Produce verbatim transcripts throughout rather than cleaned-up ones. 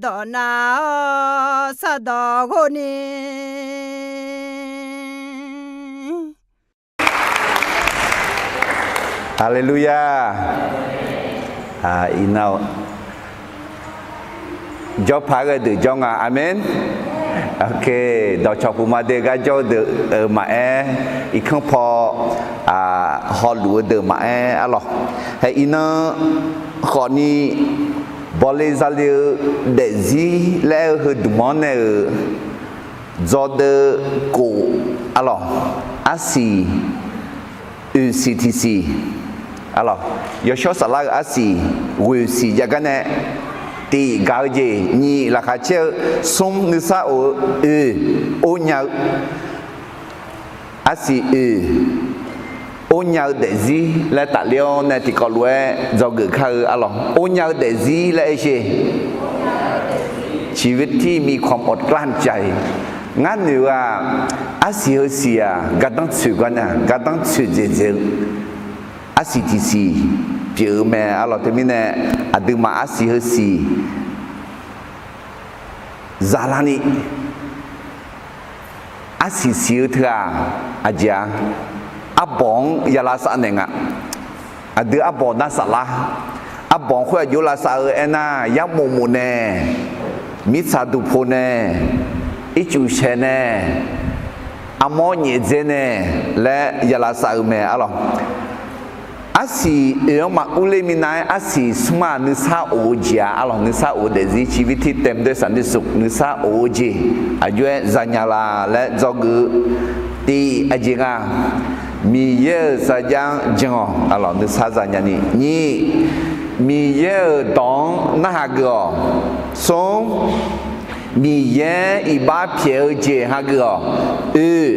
dawq nav-awr sardawq ghov ni. Haleluya. Iqnan-awq, jawrpaq ghae deuq jawr nga. Aqmeq. Dawqcawq puq ma de gar jawr-eu deuq-euq maqaer, irkanr paw hawluf-eu deuq maqaer arlawq. Hae iqnan khawfni, bawle zale-eu daefzir laer aer-eu heu dmq-anr nae-euq dzawdeuv kof arlawq, arsiq oeq siq tiqsiq arlawq, yawshawr saflar-eu arsiq ghoeq siq jav gar nae, tiq gaq-eu jeq, nyiq laqkhaq caer-eu, smr nuisar of-eu, oeq or nya-eu arsiq oeq or nya-eu daefzir laer tafler-awr nae tiqkawv lof-aer dzawgeuf kar-eu arlawq. Or nya-eu daefzir laer aer sher. Ciqvirtiq miqkawq mawf glanr jav-iq. Ngar noeq-eu-aq, arsiq heusiq-aq gardanr tsoeq gar nae-aq gardanr tsoeq dzaeqdzaeq-eu arsiq tiqsiq pyeuf-eu mae arlawq. Teumirnae aqduimaf arsiq heusiq zaqlanr ni arsiq siq-eu teu-aq, aqjeq-a, arbawq-anr ya lavsav naeq nga. Aqdui arbawq nar saflar, arbawq-anr khoer aqjox lavsav-eu aernar, yarmof mof nae, mirtsaq duqpo nae, ircuf shaeq nae, armawr nyaef dzae nae laer ya lavsav-eu mae arlawq. Arsiq oeq-anr maqur ler minav-aer arsiq smr-aq nuisar of-eu jeq-a arlawq. Nuisar of-eu daefzir ciqvirtiq taemq doe saqnoeq smq nuisar of-eu jeq aqjox-aer zanya la laer dzawgeuf-eu tiq aqjeq nga. Miqyaer-euq sarjax-anr jan-awq arlawq, nuisar zanya ni. Nyiq, Miqyaer-euq dawq-anr narhaq geuf-awq. Smr, Miqyaer iqbax pyaeq-eu jeq hageuf-awq. Oe,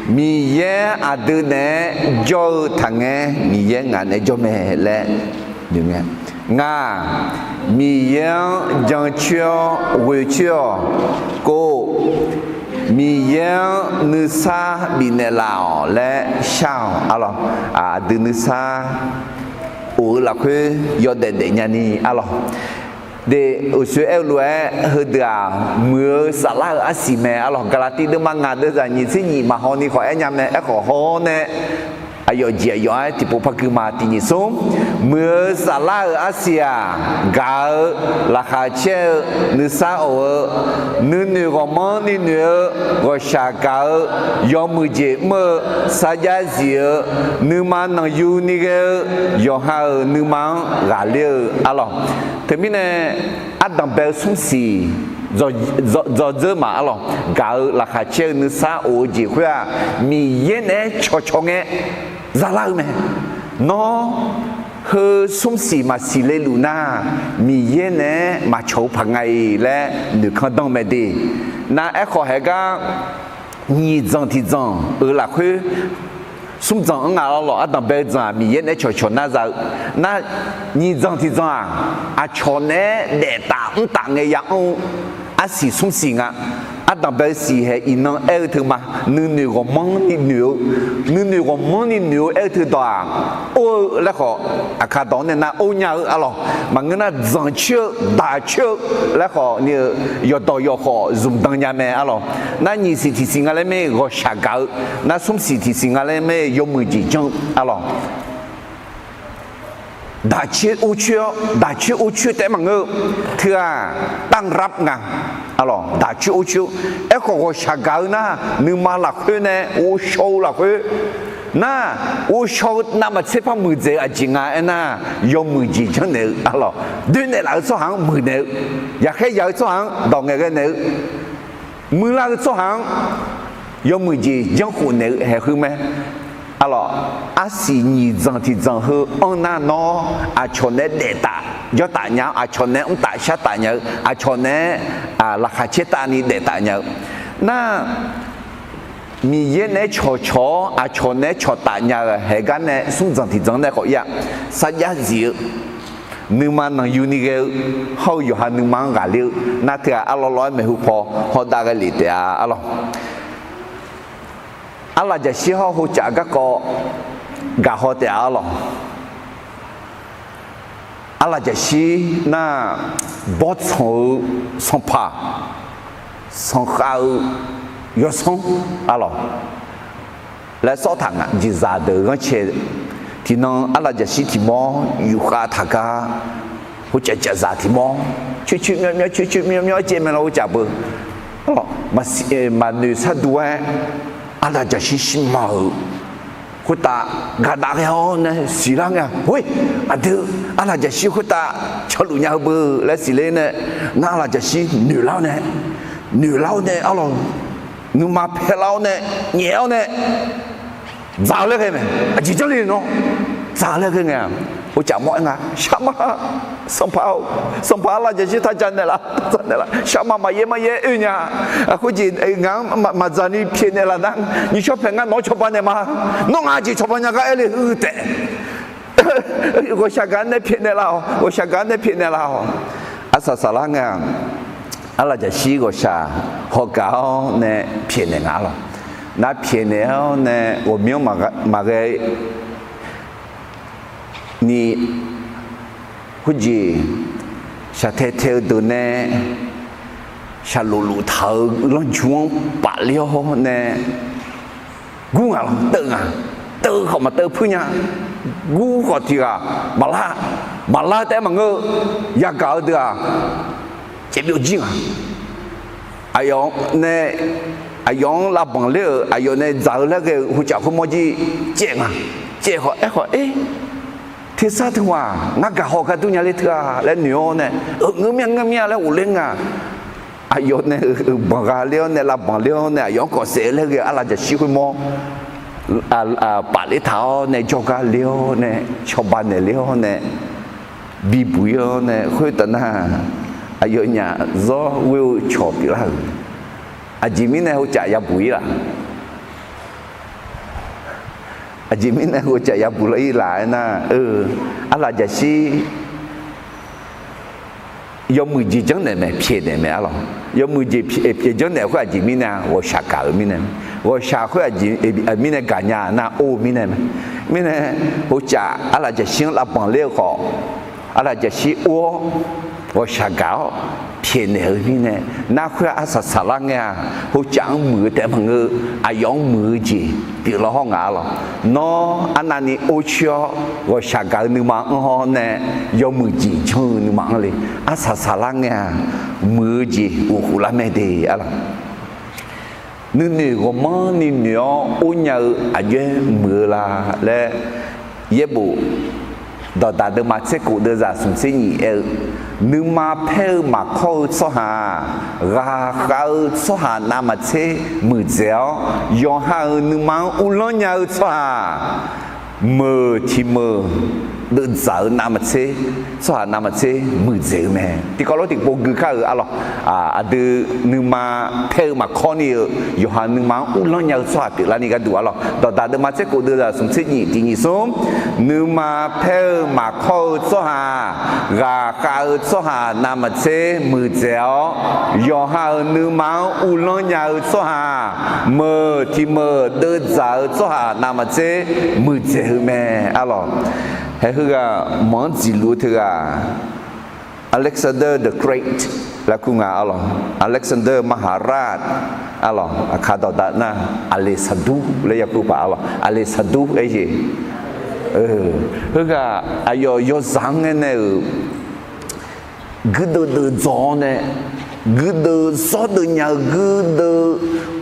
Miqyaer aqdui naeq-aer jawr-eu taqngae, Miqyaer ngaq naeq-aer jawr mae laer noeq ngae. Ngaq, Miqyaer-anr jancoer-awr ghoecoer-awq. Kov, Miqyaer-anr nuisar bifnaeq laf-awq laer shar-awq arlawq. Aqdui nuisar of-eu lafkhoer yawdaef daefnya ni arlawq. De, uqsoer aer-eu lof-aer heudeuq-aq, muiq-eu saflar-euq arsiq mae arlawq. Gaqlaqtiv deuvma ngaq deuvzaq nyiq tser nyiq maqhaw ni khawf aernya mae. Aerkhawf haw-awr nae aqyawf jeq aqyawf-aer tiqpov par gui ma. Tiq nyiq smr, muiq-eu saflar-euq arsiq-aq, gaq-eu, laqkhaq caer-eu, nuisar of-eu, nuinoeq ghawqmanrni noeq-eu, ghawqshaq gaq-eu, yawmuiq jeq mr-eu, sarjax zif-eu, nuima nanqyuni ghae-eu, yawqha-euq nuima-anr ghaqler-eu arlawq. Teumirnae ardanqbae-eu smrsiq dzawdzeur maf arlawq. Gaq-eu laqkhaq caer-eu nuisar of-eu jeq khoer-aq, Miqyaer naeq-aer cawqcawq ngae zalar-eu mae. Nawr heu smrsiq maqsiq leluf nar, Miqyaer naeq-aer maqcawq-eu paq nga-iq laer noeqkanr danr mae de. Nar aerkhawf haegar nyiq dzanq tiq dzanq-euq lafkhoer, smr dzanq-anr nga arlawq. Ardanqbae-eu dzanq-aq Miqyaer naeq-aer cawqcawq nar za-eu. Nar nyiq dzanq tiq dzanq-aq, aqcawq naeq-aer daeftaf mrtaf ngae ya anr-eu arsiq smrsiq nga. Ardanqbae-eu siq hae iqnan aer-eu teuma, nuinoeq ghawqmanrni noeq-eu, nuinoeq ghawqmanrni noeq-eu aer-eu teudawq-aq, or-eu laer khawf, aqkar dawq-anr nae nar or nya-eu arlawq. Maqngeur nar dzanqcoer-eu daqcoer-eu laer khawf ni-eu yawqdawq yawqkhawf zmqdan nya mae arlawq. Nar nyiq siq tiq siq nga laer mae ghawqshaq gaq-eu, nar smrsiq tiq siq nga laer mae yawmuiq jeq janr-eu arlawq. Daqcoer or coer-awr, daqcoer or coer taef maqngeur-eu, teu-aq, ต้อนรับ nga arlawq. Daqcoer or coer-awr, aerkhawf ghawqshaq gaq-eu nar, nuima lafkhoer nae ghovshaw-eu lafkhoer nar, ghovshaw-eu navmaqtser par muiqdzaeq-eu aqjeq nga aernar, yawmuiq jeq janrnaeq-eu arlawq. Doernaeq laf-eu tsawrhaq-anr muiqnaeq-eu, yaqkhaer yaq-eu tsawrhaq-anr dawq ngaeqghae naeq-eu, muiqlar-eu tsawrhaq-anr yawmuiq jeq janrkhof naeq-eu haeq khoer mae. Arlawq, arsiq nyiq dzanq tiq dzanq heu anr nar nawr, aqcawq naeq-aer daeftaf jawrtaf nya-awr, aqcawq naeq-aer mrtaf shartaf nya-eu, aqcawq naeq-aer laqkhaq caertavni daeftaf nya-eu. Nar, Miqyaer naeq-aer cawqcawq-awr aqcawq naeq-aer cawqtaf nya-eu haeq gar nae smr dzanq tiq dzanq nae khawf ir-aq, sarjax zif-eu, nuima nanqyuni ghae-eu, hawr-eu yawqha nuima-anr ghaqler-eu, nar teu-aq arlawr lawr-aer maeqhu paw hawdav ghae lef taef-a arlawq. Arlaf jaqshir hawr-eu hocaf garkawv gaqhaw taef-a arlawq. Arlafjaqshir nar, bawrtsanq-eu sanqpaq, sanqkhav-eu yawsanr, arlawq, laer sawr taq nga. Jeqzaq deuq ghanrcae tiqnan arlafjaqshir tiq mawr yufkhav taq gar, hawcav cavzaq tiq mawr coer coer myawr myawr coer coer myawr myawr caev mae lawr, hawcav beu. Maqnoeq sharduq-aer arlafjaqshir shirma-euq khoertav gaqdaq ghae-awr nae siqlar ngae-a. Khoer aqdui arlafjaqshir khoertav canluf nya-eu beu laer siqler nae, nar arlafjaqshir noeqlar-awr nae, noeqlar-awr nae arlawq, nuima paerlar-awr nae, nyaef-awr nae, dzaq-eu laer ghae mae. Aqjeq janrle nawr dzaq-eu laer ghae ngae-a. Hawcav mawr-aer nga, shaqma, sanqpaq-or, sanqpaq arlafjaqshir taq dzaq naeqlaf, dzaq naeqlaf, shaqma maqyaer maqyaer oe nya. Khoerjeq ngaq-anr maqdzaq ni pyaeqnaeq laf nar, nyiq shawr paeq ngar nawq-anr cawba naeq ma. Nawr ngaq jeq cawba nya gar aer le-eu taef. Ghawqshaq gaq-anr nae pyaeqnaeq laf-awq, ghawqshaq gaq-anr nae pyaeqnaeq laf-awq. Arsaq saqlar ngae-a, arlafjaqshir ghawqshaq hawgaq-awr nae pyaeqnaeq nga lawq. Nar pyaeqnaeq-awr nae ghawqmyanr maqghae ni, khoerjeq shaqtae tae-eu deuq nae shaqlof lof taq-euq lanrju-anr pafler-awr nae gur ngaq lawq, teuv nga. Teuv khawf maqteuv puir nya. Gur khawf tiq ghaq maqlar, maqlar taef-aer maqngeur-eu yagaq-eu deuq-aq, caevbyov jir nga. Aqyawf nae, aqyawf-anr lavbanq ler-euq, aqyawf nae dzaq-eu laer ghae-euq hocaf khoermawr jir caev nga. Caev khawf aer khawf, e, tersar teughaq ngar gaq haw gar dur nya ler teu-a laer noeq-awr nae, eu, ngeur mir-a ngeur mir-a laer ghofler nga. Aqyawf nae euq banq gha ler-awr nae, lavbanq ler-awr nae, aqyawf-anr kawf saef-eu laer ghae-eu arlafjaqshir khoermawr pafler taq-awr nae, jawrgar ler-awr nae, cawba naeq ler-awr nae, bibuq-ir-awr nae, khoertav nar, aqyawfnyaf zawr ghoer-eu cawq pyeuflar-euq. Aqjeq mirnae hocaf yabuq-ir laf? Aqjeq mirnae hocaf yabuq lar-ir laf aernar, arlafjaqshir yawmuiq jeq janrnaeq mae, pyaeqnaeq mae arlawq. Yawmuiq jeq pyaeq janrnaeq khoer aqjeq mirnae-a, ghawqshaq gaq-eu mirnae. Ghawqshaq khoer aqjeq mirnae gaqnya nar, or-eu mirnae mae. Mirnae hocaf arlafjaqshir-anr lavbanq ler-eu khawf, arlafjaqshir or-awr ghawqshaq gaq-awr pyaeqnaeq-eu mirnae, nar khoer arsaq saqlar ngae-a, hocaf-anr muiq-eu taef maqngeur, aqyawf-anr muiq-eu jeq pyeuflar hawr ngaq arlawq. Nawr arnavni or coer-awr ghawqshaq gaq-eu nuima anr hawr nae, yawmuiq jeq janr-eu nuima anr le. Arsaq saqlar ngae-a, muiq-eu jeq ghofkhof lar mae de arlawq. Nuinoeq ghawqmanrni noeq-awr or nya-eu aqjox-aer muiq-eu la laer, yaerbof dawqdaq deuvma tser khof deuvzaq smq tser nyiq aer-eu, nuima paer-eu maqkawr-eu tsawrhaq-aq, ghaqkhav-eu tsawrhaq navmaqtser muiqdzaeq-awr, yawqha-euq nuima-anr uvlanr nya-eu tsawrhaq meuq tiq meuq deuvdzaq-eu navmaqtser, tsawrhaq navmaqtser muiqdzaeq-eu mae. Tiqkawv lof tiqpov gui kar-euq arlawq. Aqdui nuima paer-eu maqkawr ni-eu, yawqha nuima-anr uvlanr nya-eu tsawrhaq pyeuflarni gharduq arlawq. Dawqdaq deuvma tser khof deuvzaq smq tser nyiq tiq nyiq smr, nuima paer-eu maqkawr-eu tsawrhaq, ghaqkhav-eu tsawrhaq navmaqtser muiqdzaeq-awr, yawqha-euq nuima-anr uvlanr nya-eu tsawrhaq meuq tiq meuq deuvdzaq-eu tsawrhaq navmaqtser muiqdzaeq-eu mae arlawq. Haeq heughaq manq-anr dziqluf-eu teughaq Alexander the Great laer kur nga arlawq. Alexander Maharaj arlawq. Aqkaq dawqdaq nar, Aqleqsaqdur laer yakur paq arlawq. Aqleqsaqdur aer jeq. Heughaq aqyawf yawzaq-anr ngaenae-euq guirdeuv deuv dzaw-awr nae, guirdeuv zawrdeuv nya-eu guirdeuv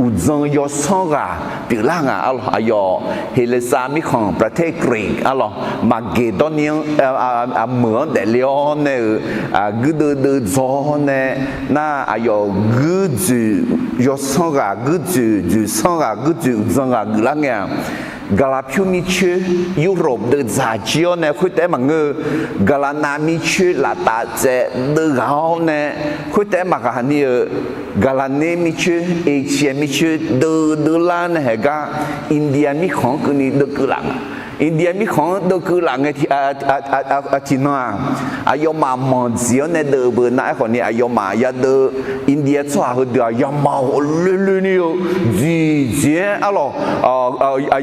uqdzan yawsanr ghaq pyeuflar nga arlawq. Aqyawf Heqleqsav mirkhanq ประเทศกรีก arlawq, Maqgeqdawrni-anr, meuq-anr daefle-awr nae-euq guirdeuv deuv dzaw-awr nae, nar aqyawf guirdzoeq yawsanr ghaq, guirdzoeq dzoeqsanr ghaq, guirdzoeq uqdzan ghaq geuflar ngae-aq, Gaqlaqpyur mircoer, Europe deuv dzaq jir-awr nae khoertaef-aer maqngeur-eu, Gaqlaqnav mircoer laftaf tsaev deuv ghaq-awr nae khoertaef-aer maqghaq ni-eu, Gaqlaqner mircoer, Asia mircoer deuv deuv lar nae haeq gar, India mirkhanq-anr keuvni deuv keuv laf nga. India mirkhanq-anr deuvkeuv laf ngae tiq, tiqnan-aq, aqyawfmaf manq dziq-awr nae deuv-eu beu nar, aerkhawf ni aqyawfmaf yadeuv India tsawrhaq heudeuq-aq yamaf ghawqloeloe ni-eu dziq dziq-aer arlawq,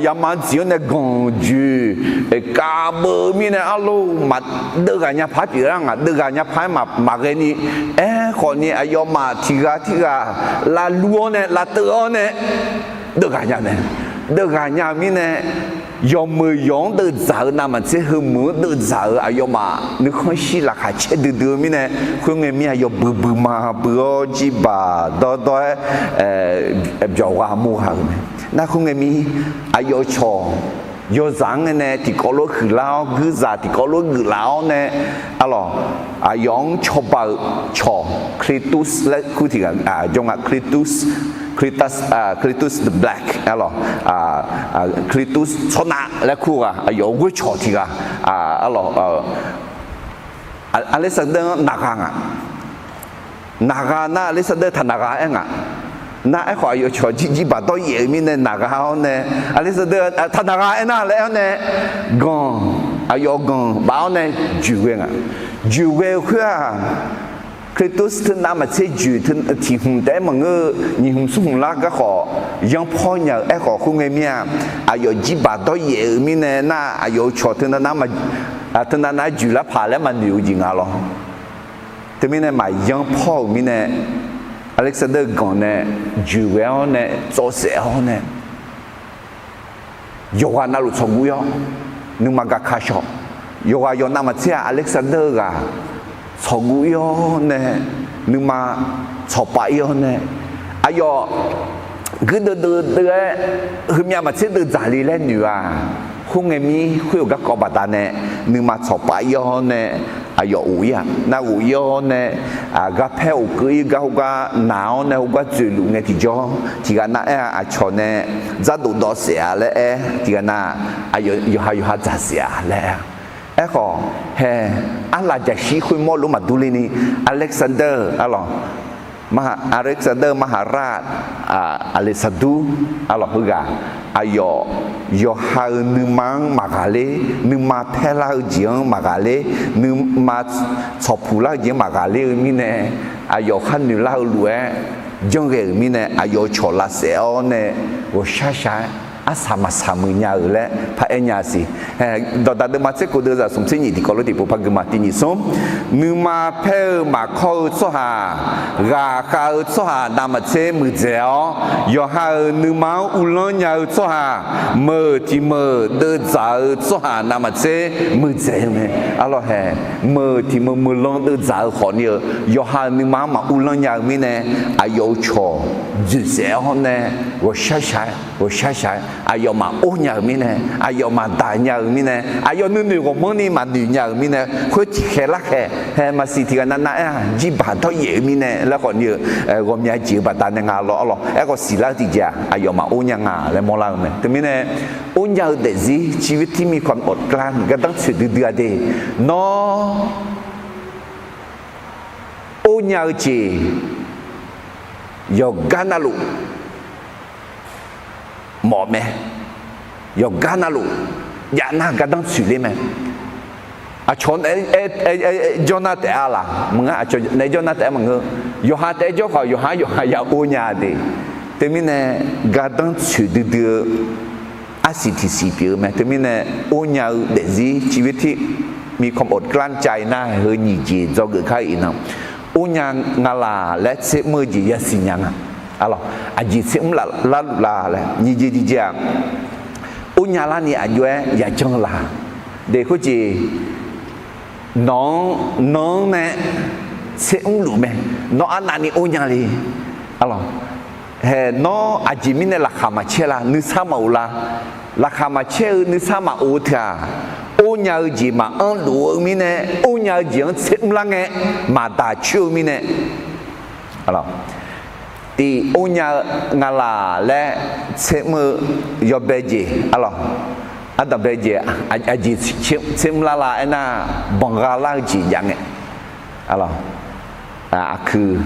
yamaf dziq-awr nae ganq joeq kav beu mirnae arlawq, maqdeuv ghaq nya par pyeuflar ngaq, deuv ghaq nya par-aer maqghae ni, aerkhawf ni aqyawfmaf tiq ghaq tirghaq lavlur-awr nae lavteuv-awr nae deuv ghaq nya mae. Deuv ghaq nya-eu mirnae, yawqmeuq yawq-anr deuv dzaq-eu navmaqtser heumeuq-anr deuv dzaq-euq aqyawfmaf nuikhanr shir laqkhaq caer duidui-eu mirnae, khoerngae mir-aq yawbui bui ma bui-awr jirbaq dawrdawr-aer byawq gha mur gha-euq mae. Nar khoerngae mir, aqyawf cawq yawzaq-anr ngae nae tiqkawv lof huiqlar-awr, guirzaq tiqkawv lof geuflaf-awr nae, arlawq, aqyawf-anr cawba-eu cawq Cletus laer kur tiq ghaq jawr nga. Cletus, Cletus the Black, arlawq, Cletus tsawrnav laer kur ghaq, aqyawf-euq ghoer cawq tiq ghaq, arlawq, Alexander-anr naqgha ngaq. Naqgha nar Alexander taqnaqgha aer ngaq. Nar aerkhawf aqyawf cawq jir jirbaq dawryaef-eu mirnae naqgha-awr nae, Alexander taqnaqgha aernar laer aer-awr nae, ganq, aqyawf ganq baf-awr nae joeqghae ngaq. Joeqghae-eu khoer-aq, Cletus teunav maqtser joeq tiq hmq taef-aer maqngeur-eu, nyiq hmq smr hmq lar garkhawf yanrpawr nya-euq aerkhawf khoerngae mir-aq, aqyawf jirbaq dawryaef-eu mirnae nar, aqyawf-euq cawq teunav nar joeqlar paq laer maqnoeq-eu jeq nga lawr. Teumirnae maqyanr pawr-euq mirnae, Alexander ganq nae joeqghae-awr nae tsawv saef-awr nae, yawqghaq navluf tsawqguv ir-awr nuima gaka shawq. Yawqghaq yawqnav maqtser-aq Alexander-eu ghaq tsawqguv ir-awr nae, nuima tsawqpav ir-awr nae, aqyawf guirdeuv deuv deuv-aer heumyav maqtser deuv dzaq le laer noeq-aq, khoerngae mir khoer-euq garkawv baqdanae nuima tsawqpav ir-awr nae, aqyawf ghof ir-aq, nar ghof ir-awr nae, garpaer ghofkeuv ir gar heugar naq-awr nae heugar dzoeqluf ngae tiqjawr tiqghaq nav aer-a, aqcawq nae dzardof dawv saef-a laer aer, tiqghaq nav yawqha yawqha dzaq saef-a laer aer-a. Aerkhawf hae, arlaf jaqshir khoermawr lof maqdur ler ni, Alexander arlawq, Alexander มหาราช Aqlaqsaqdur arlawq heughaq, aqyawf yawqha-euq nuima-anr maqghaq ler, nuima paerlar-eu jeq-anr maqghaq ler, nuima tsawqpuq lar-eu jeq-anr maqghaq ler-eu mirnae, aqyawf khar noeq lar-eu lof-aer janrghae-euq mirnae, aqyawf-euq cawq lavsaef-awr nae ghawqshar shaq-aer arsaq maqsaq muiq nya-euq laer paraer nya siq. Dawqdaq deuvma tser kov deuv zaq smq tser nyiq tiqkawv lof tiqpov par gui ma. Tiq nyiq smr, nuima paer-eu maqkawr-eu tsawrhaq, ghaqkhav-eu tsawrhaq navmaqtser muiqdzaeq-awr, yawqha-euq nuima-anr uvlanr nya-eu tsawrhaq, meuq tiq meuq deuvdzaq-eu tsawrhaq navmaqtser muiqdzaeq-eu mae. Arlawq hae, meuq tiq meuq meuq lan deuvdzaq-eu khawfni-eu yawqha-euq nuima-anr maquvlanr nya-eu mirnae, aqyawf-euq cawq dzoeqsaef-awr nae ghawqshar shaq-aer ghawqshar shaq-aer aqyawf maqor nya-euq mirnae, aqyawf maqdaq nya-euq mirnae, aqyawf nuinoeq ghawqmanrni maqnoeq nya-euq mirnae, khoer tiqkhaeq larkhaeq hae maqsiq tiqghaq navnav aer-a, jirbaq dawryaef-eu mirnae laer khawfni-eu ghawqmya jeq-eu baqdanae nga lawr arlawq. Aerkhawf siqlar-eu tiqjeq-aq aqyawf maqor nya nga laer mawrlar-eu mae. Teumirnae or nya-eu daefzir civirtir มีความอดกลั้น gardanr tsoeq duidui-a de. Nawr or nya-eu jeq yawqgar navluf mawf mae. Yawqgar navluf jav nar gardanr tsoeq ler mae. Aqcawq naeq-aer jawr nar taef-a laq? Maqngeur. Aqcawq naeq-aer jawr nar taef-aer maqngeur. Yawqha taef-aer jawr khawf yawqhar yawqha ya or nya de. Teumirnae gardanr tsoeq duidui-eu arsiq tiqsiq pyeuf-eu mae. Teumirnae or nya-eu daefzir civirtir มีความอดกลั้นใจ nar heu nyiq jeq dzawgeuf kar-eu iqnan, or nya nga laq laer tser mr-eu jeq yasiq nya nga. Arlawq, aqjeq tser mr laf larluf la laer nyiq jeq jeq jeq-aq, or nya larni aqjox-aer yajanr-eu la. De khoerjeq nawq-anr nanr-anr nae tser mrluf mae. Nawr arnavni or nya le. Arlawq, hae nawr aqjeq mirnae laqkhaq maqcaer la, nuisar maqof la. Laqkhaq maqcaer-eu nuisar maqof-eu teu-aq, or nya-eu jeq maqanr luf-eu mirnae, or nya-eu jeq-anr tser mrlar ngae maqdaq coer-eu mirnae, tiq or nya nga laq laer tser mr-eu yawbae jeq, arlawq, ardanqbae jeq, aqjeq tser mrlar la aernar, banqgha lar-eu jeq jav ngae, arlawq, aqkuiq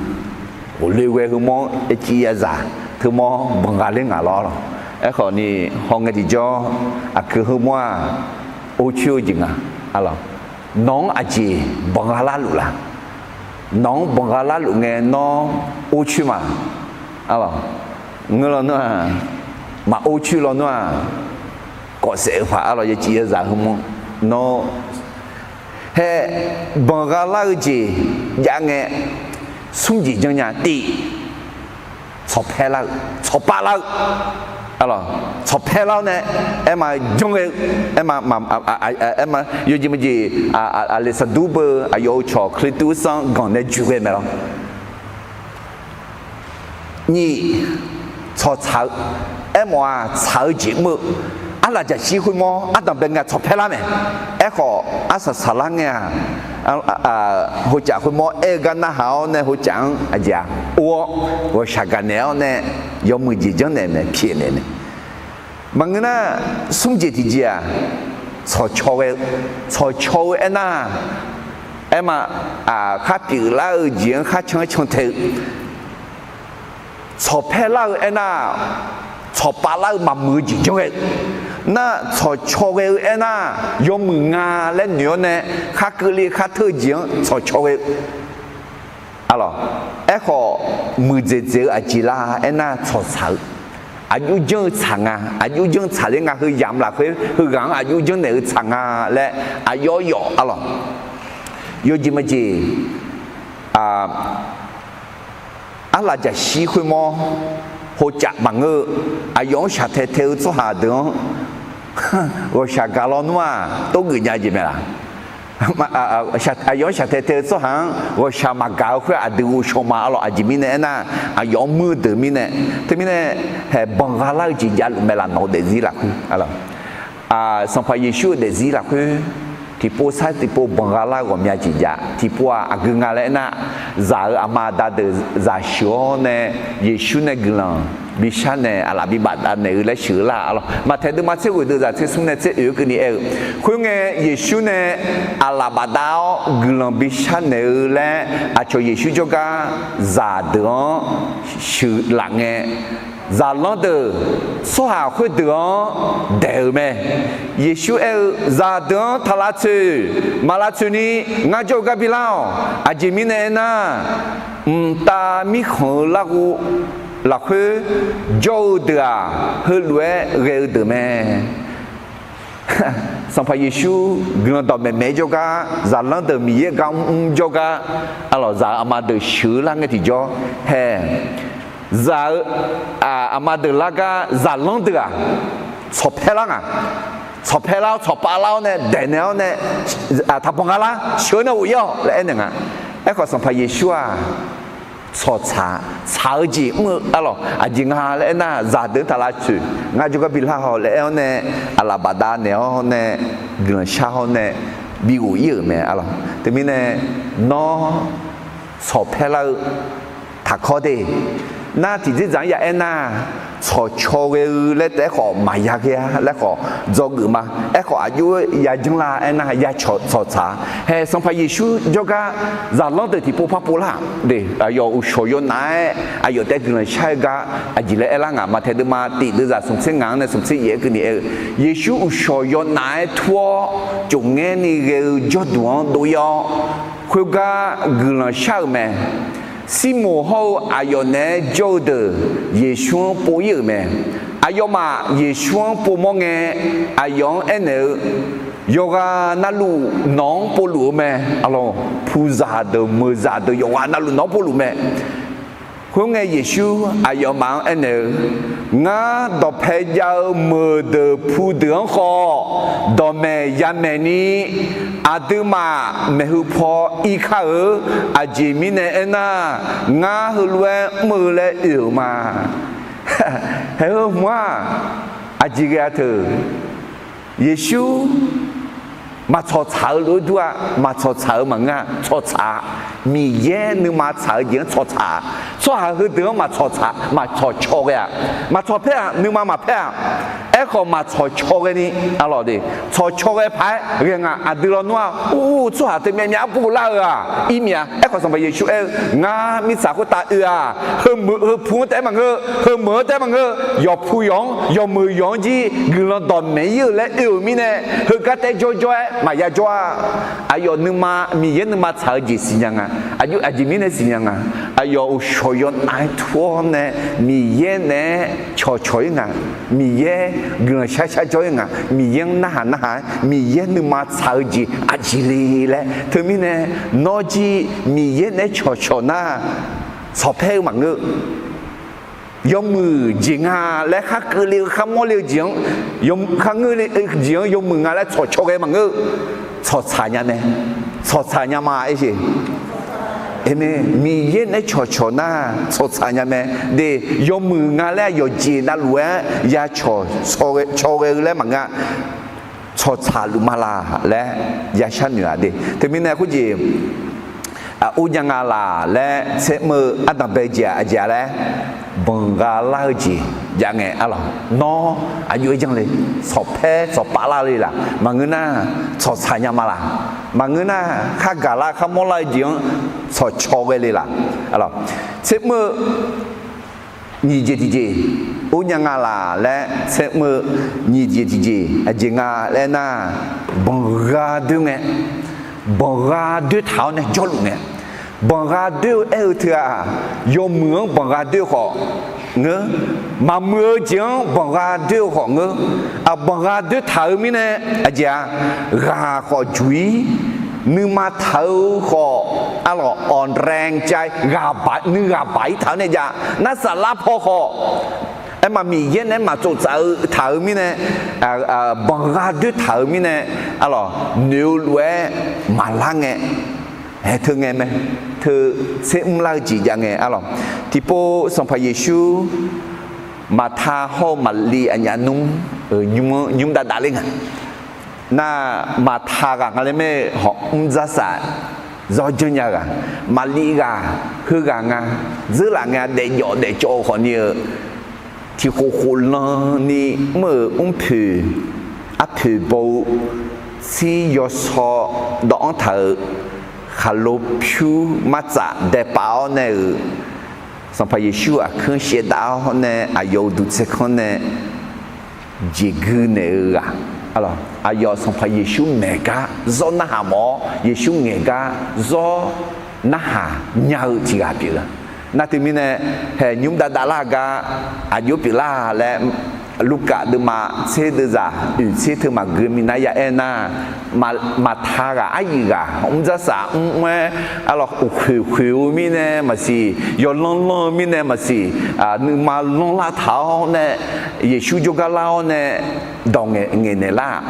ghofle ghae heumawr-anr yaciv yazaq teumawr-anr banqgha ler ngaq lawr, arlawq. Aerkhawf ni hawngae tiqjawr, aqkui heumawr-aq, orcoer-eu jeq nga. Arlawq, nawq-anr aqjeq banqgha larluf la? Nawq-anr banqgha larluf ngae nawr orcoer ma? Arlawq, ngeur lawnmr-aq, maq orcoer lawnmr-aq, kawfsaef-eu paq arlawq, yacif yazaq heumawr nawr hae, banqgha lar-eu jeq jav ngae, smr jeq janrnya. Tif, tsawqpaer lar-eu, tsawqpav lar-eu. Arlawq, tsawqpaer lar-awr nae, aerma janr ghae-eu, aerma, aerma yawjeq maqjeq, aqleqsaqdur beu aqyawf-euq cawq Kalizaq sanr ganq nae joeq ghae mae lawr. Nyiq, tsawqtsaq-eu. Aermawf-aq, tsaq-eu jeq mr-eu. Arlaqjaqshir khoermawr ardanq bae ngae tsawqpaer lar mae. Aerkhawf, arsaq saqlar ngae-aq, hocaf khoermawr aer-eu gar narhaq-awr nae hocaf-anr aqjeq-aq or-awr, ghawqshaq gaqnaeq-awr nae yawmuiq jeq janrnaeq mae, pyaeqnaeq mae. Maqngeur nar, smr jeq tiqjeq-aq, tsawqcaw ghae-eu, tsawqcaw-eu aernar, aerma, khar pyeuflar-eu jeq-anr khar can-aer cantae-eu, tsawqpaer lar-eu aernar, tsawqpav lar-eu maqmuiq-eu jeq janr ghae-eu, nar tsawqcaw ghae-eu aernar, yawmuiq nga laer noeq-awr nae khar keuvle khar teu-eu jeq-anr tsawqcaw ghae-eu. Arlawq, aerkhawf, muiqdzaeq dzaeq-eu aqjeq lar aernar, tsawqtsaq-eu, aqjox janr-eu tsaq nga, aqjox janr-eu tsaqler nga, heu yamq lafkhoer heughaq-anr aqjox janrnaeq-eu tsaq nga laer aqyawf yawf. Arlawq, yawjeq maqjeq, arlaqjaqshir khoermawr hocaf maqngeur-eu, aqyawf-anr shaqtae tae-eu tsawrhaq deuq-anr ghawqshaq gaq lawnmr-aq, tov geuf nya jeq mae laq? Aqyawf-anr shaqtae tae-eu tsawrhaq-anr ghawqshaq maqgaq-eu khoer aqdui ghovshaw ma. Arlawq, aqjeq mirnae aernar, aqyawf-anr muir-eu deuq mirnae, teumirnae haeq banqgha lar-eu jeq javluf mae laf? Nawq-eu daefzir lafkhoer, Sanqpaq Yeqsur-euq daefzir lafkhoer tiqpov sar tiqpov banqgha lar-eu ghawqmya jeq jav. Tiqpov-aq aqgeu nga laer aernar, zaq-euq aqma aqda deuq zaq sheuq-awr nae, Yeqsur nae guiqlanq bishar naeq, aqlaf bibaf davnaeq-eu laer sheuq-eu lar. Arlawq, Maqtaeq deuvma tser ghoeq deuq zaq tser smr nae tser oeq-eu keuvni aer-eu, khoerngae Yeqsur nae aqlaf bafdav-awr guiqlanq bishar naeq-eu laer aqcawq Yeqsur jawrgar zaqdeuq-anr sheuqlaf ngae, zaqlanr deuq tsawrhaq khoerdeuq-anr daeq-euq mae. Yeqsur aer-eu, zaqdeuq-anr taq lavtsoeq, maq lavtsoeq ni ngar jawr-eu gar bilar-awq. Aqjeq mirnae aernar, mqtav mirkhanq-eu larghov lafkhoer jawr-eu deuq-aq, heulof-aer ghae-eu deuq mae. Sanqpaq Yeqsur guiqlanq dawqmaeq maeq-aer jawrgar, zaqlanr deuq Miqyaer gar mrmr jawrgar, arlawq, zaq-euq aqma deuq sheuq-eu lar ngae tiqjawr hae, zaq-eu aqma deuq lar gar zaqlanr deuq-aq, tsawqpaer lar nga. Tsawqpaer lar-awr tsawqpav lar-awr nae daeqnaeq-awr nae, taqbanq nga lar, sheuq-eu nae ghof ir-awq laer aernaeq nga. Aerkhawf Sanqpaq Yeqsur-aq, tsawqtsaq, tsaq-eu jeq mr-eu, arlawq, aqjeq nga laer aernar, zaqdeuq-anr taq lavtsoeq, ngar jawrgar bilar haw laer aer-awr nae, aqlaf bafdav naeq-awr nae, guiqlanq shar hawr nae bighof ir-euq mae. Arlawq, teumirnae nawr tsawqpaer lar-eu taqkawr de. Nar tiqdzerdzaq-anr ya aernar, tsawqcaw ghae-eu laer taef-aer khawf maqya ghae-a laer khawf dzawgeuf ma. Aerkhawf aqjox-aer ya janr lar aernar, ya tsawqtsaq-a. Hae Sanqpaq Yeqsur jawrgar zaqlanr deuq tiqpov par pov lar de. Aqyawf uqshawq yawnav-aer aqyawf taef-aer guiqlanq shar-eu gar aqjeq laer aerlar ngaq, Maqtaeq deuvma tif deuvzaq smqtser ngaq-anr nae smqtser yaef-aer keuvni aer-eu, Yeqsur uqshawq yawnav-aer tur-awr cofngaerni ghae-eu jawrduq-anr dov ir-awr, khoergar guiqlanq shar-euq mae. Sirmoq hawr-eu aqyawf naeq-aer jawr-eu deuq Yeqsur-anr pov ir-euq mae. Aqyawfmaf Yeqsur-anr povmawr ngae, aqyawf-anr aernaeq-eu, yawqghaq navluf nawq-anr povluf-eu mae. Arlawq, puqzaq deuq meuqzaq deuq yawqghaq navluf nawq-anr povluf mae. Khoerngae Yeqsur aqyawfmaf-anr aernaeq-eu, ngar dawqpae jav-eu meuqdeuq pudeuq-anr khawf dawqmaeq yamaeq ni, aqduimaf maeqhu paw irkar-eu. Aqjeq mirnae aernar, ngar heulof-aer mr-eu laer oe-euq ma. Hae heu hmq-aq, aqjeq ghae-a teu. Yeqsur maqtsawq tsaq-eu lof-aer dur-a. Maqtsawq tsaq-eu maqngeur-a, tsawq tsaq-a. Miqyaer nuima tsaq-eu jeq-anr tsawq tsaq-a. Tsawrhaq heudeuq-anr maqtsawq tsaq, maqtsawq caw ghae-a. Maqtsawq paer-aq, nuima maqpaer-aq. Aerkhawf maq tsawqcaw ghaeni, arlawq de, tsawqcaw ghae paq-aer ghae nga. Aqdui lawnmr-aq, ur, tsawrhaq teu myavmyav arpov lar-eu-aq, ir myav. Aerkhawf Sanqpaq Yeqsur aer-eu, ngar mirtsaq khoertav oe-aq, heumeuq heupu-anr taef-aer maqngeur, heumeuq-anr taef-aer maqngeur, yawqpu yawq-anr, yawqmeuq yawq-anr jir guiqlanq dawqmaeq ir-eu laer oe-euq mirnae, heugar taef-aer jawrjawr-aer maqya jawr-a. Aqyawf nuima, Miqyaer nuima tsaq-eu jeq siqnya nga. Aqjeq mirnae siqnya nga. Aqyawf uqshawq yawnav-aer tur-awr nae Miqyaer naeq-aer cawqcawq-ir nga. Miqyaer guiqlanq sharshar jawr-ir nga. Miqyaer-anr narhaq narhaq-aer Miqyaer nuima tsaq-eu jeq aqjeq le laer. Teumirnae nawr jir Miqyaer naeq-aer cawqcawq nar, tsawqpaer-eu maqngeur. Yawmuiq jeq nga laer khar keuvle-eu, khar mawrle-eu jeq-anr, khar ngeurle-eu jeq-anr yawmuiq nga laer tsawqcaw ghae maqngeur. Tsawqtsaq nya mae. Tsawqtsaq nya ma, aer-eu. Miqyaer naeq-aer cawqcawq nar tsawqtsaq nya mae. De, yawmuiq nga laer aqyawf jeq navluf-aer ya caw ghae-eu laer maqngeur-a. Tsawqtsaq luf ma laq laer ya sharnoeq-a de. Teumirnae khoerjeq, ur nya nga laq laer tsermr-eu ardanq bae jeq-aq aqjeq-a laer, banqgha lar-eu jeq jav ngae arlawq. Nawr aqjox-aer janr le, tsawqpaer tsawqpav lar le laq. Maqngeur nar, tsawqtsaq nya ma laq. Maqngeur nar, khar gaq lar khar mawrlar-eu jeq-anr tsawqcaw ghae le laq. Tsermr-eu nyiq jeq tiqjeq, ur nya nga laq laer tsermr-eu nyiq jeq tiqjeq aqjeq nga laer nar, banqgha doer ngae, banqgha doer taq-awr nae jawrluf ngae, banqgha doer-eu aer-eu teu-aq, yawmuiq-anr banqgha doer-eu khawf ngeur, maqmuiq-eu jeq-anr banqgha doer-eu khawf ngeur, aq banqgha doer taq-eu mirnae, aqjeq-a, ghaq khawf juq-ir, nuima taq-eu khawf, arlawq, awqraeng cav-ir, nuighaq baq-ir taq-awr nae jav, nar saflar paw khawf, aerma Miqyaer naeq-aer maqtsov tsaf-eu taq-eu mirnae, banqgha doer taq-eu mirnae, arlawq, noeq-eu lof-aer maqlar ngae, haeq teu ngae mae, teu tsermr lar-eu jeq jav ngae arlawq. Tiqpov Sanqpaq Yeqsur Maqta hawr-eu Maqliv aqnyaf nmr-anr nymr dav dav ler nga. Nar, Maqta ghaq nga laer mae, hawq mr dzar saf zawr janrnya ghaq. Maqliv ghaq, heughaq nga, dzeurlaf ngae daefjawf daefcawv-eu khawfni-eu, tiqkhof khof lan ni mr-euq mrpoeq arpoeq baw-eu tsir yawsaw dawv-anr taq-euq khaqlo pyur martsaf daepav-awr nae-euq Sanqpaq Yeqsur aqkuir-anr shaevdav-awr nae aqyawf uqduq tsaerkanr nae jeqgui naeq-eu ghaq. Aqyawf Sanqpaq Yeqsur maeq gar zawr narhaq mawf-awr, Yeqsur ngaeq gar zawr narhaq nya-eu tiq ghaq pyeuf-eu. Nar teumirnae, haeq nymr dav dav lar gar aqjox pyeuflar laer, Lurkaf deuvma tser deuvzaq oeq tser teu maqgeu minav ya aer nar, Maqta ghaq aryuif ghaq mr dzar saf mr mr-aer, arlawq, uqkhoeq khoeq-eu mirnae maqsiq, yawlanr lanr-eu mirnae maqsiq, nuima lanrlar taq-awr nae, Yeqsur jawrgar lar-awr nae dawq ngaeq naeq lar-aq,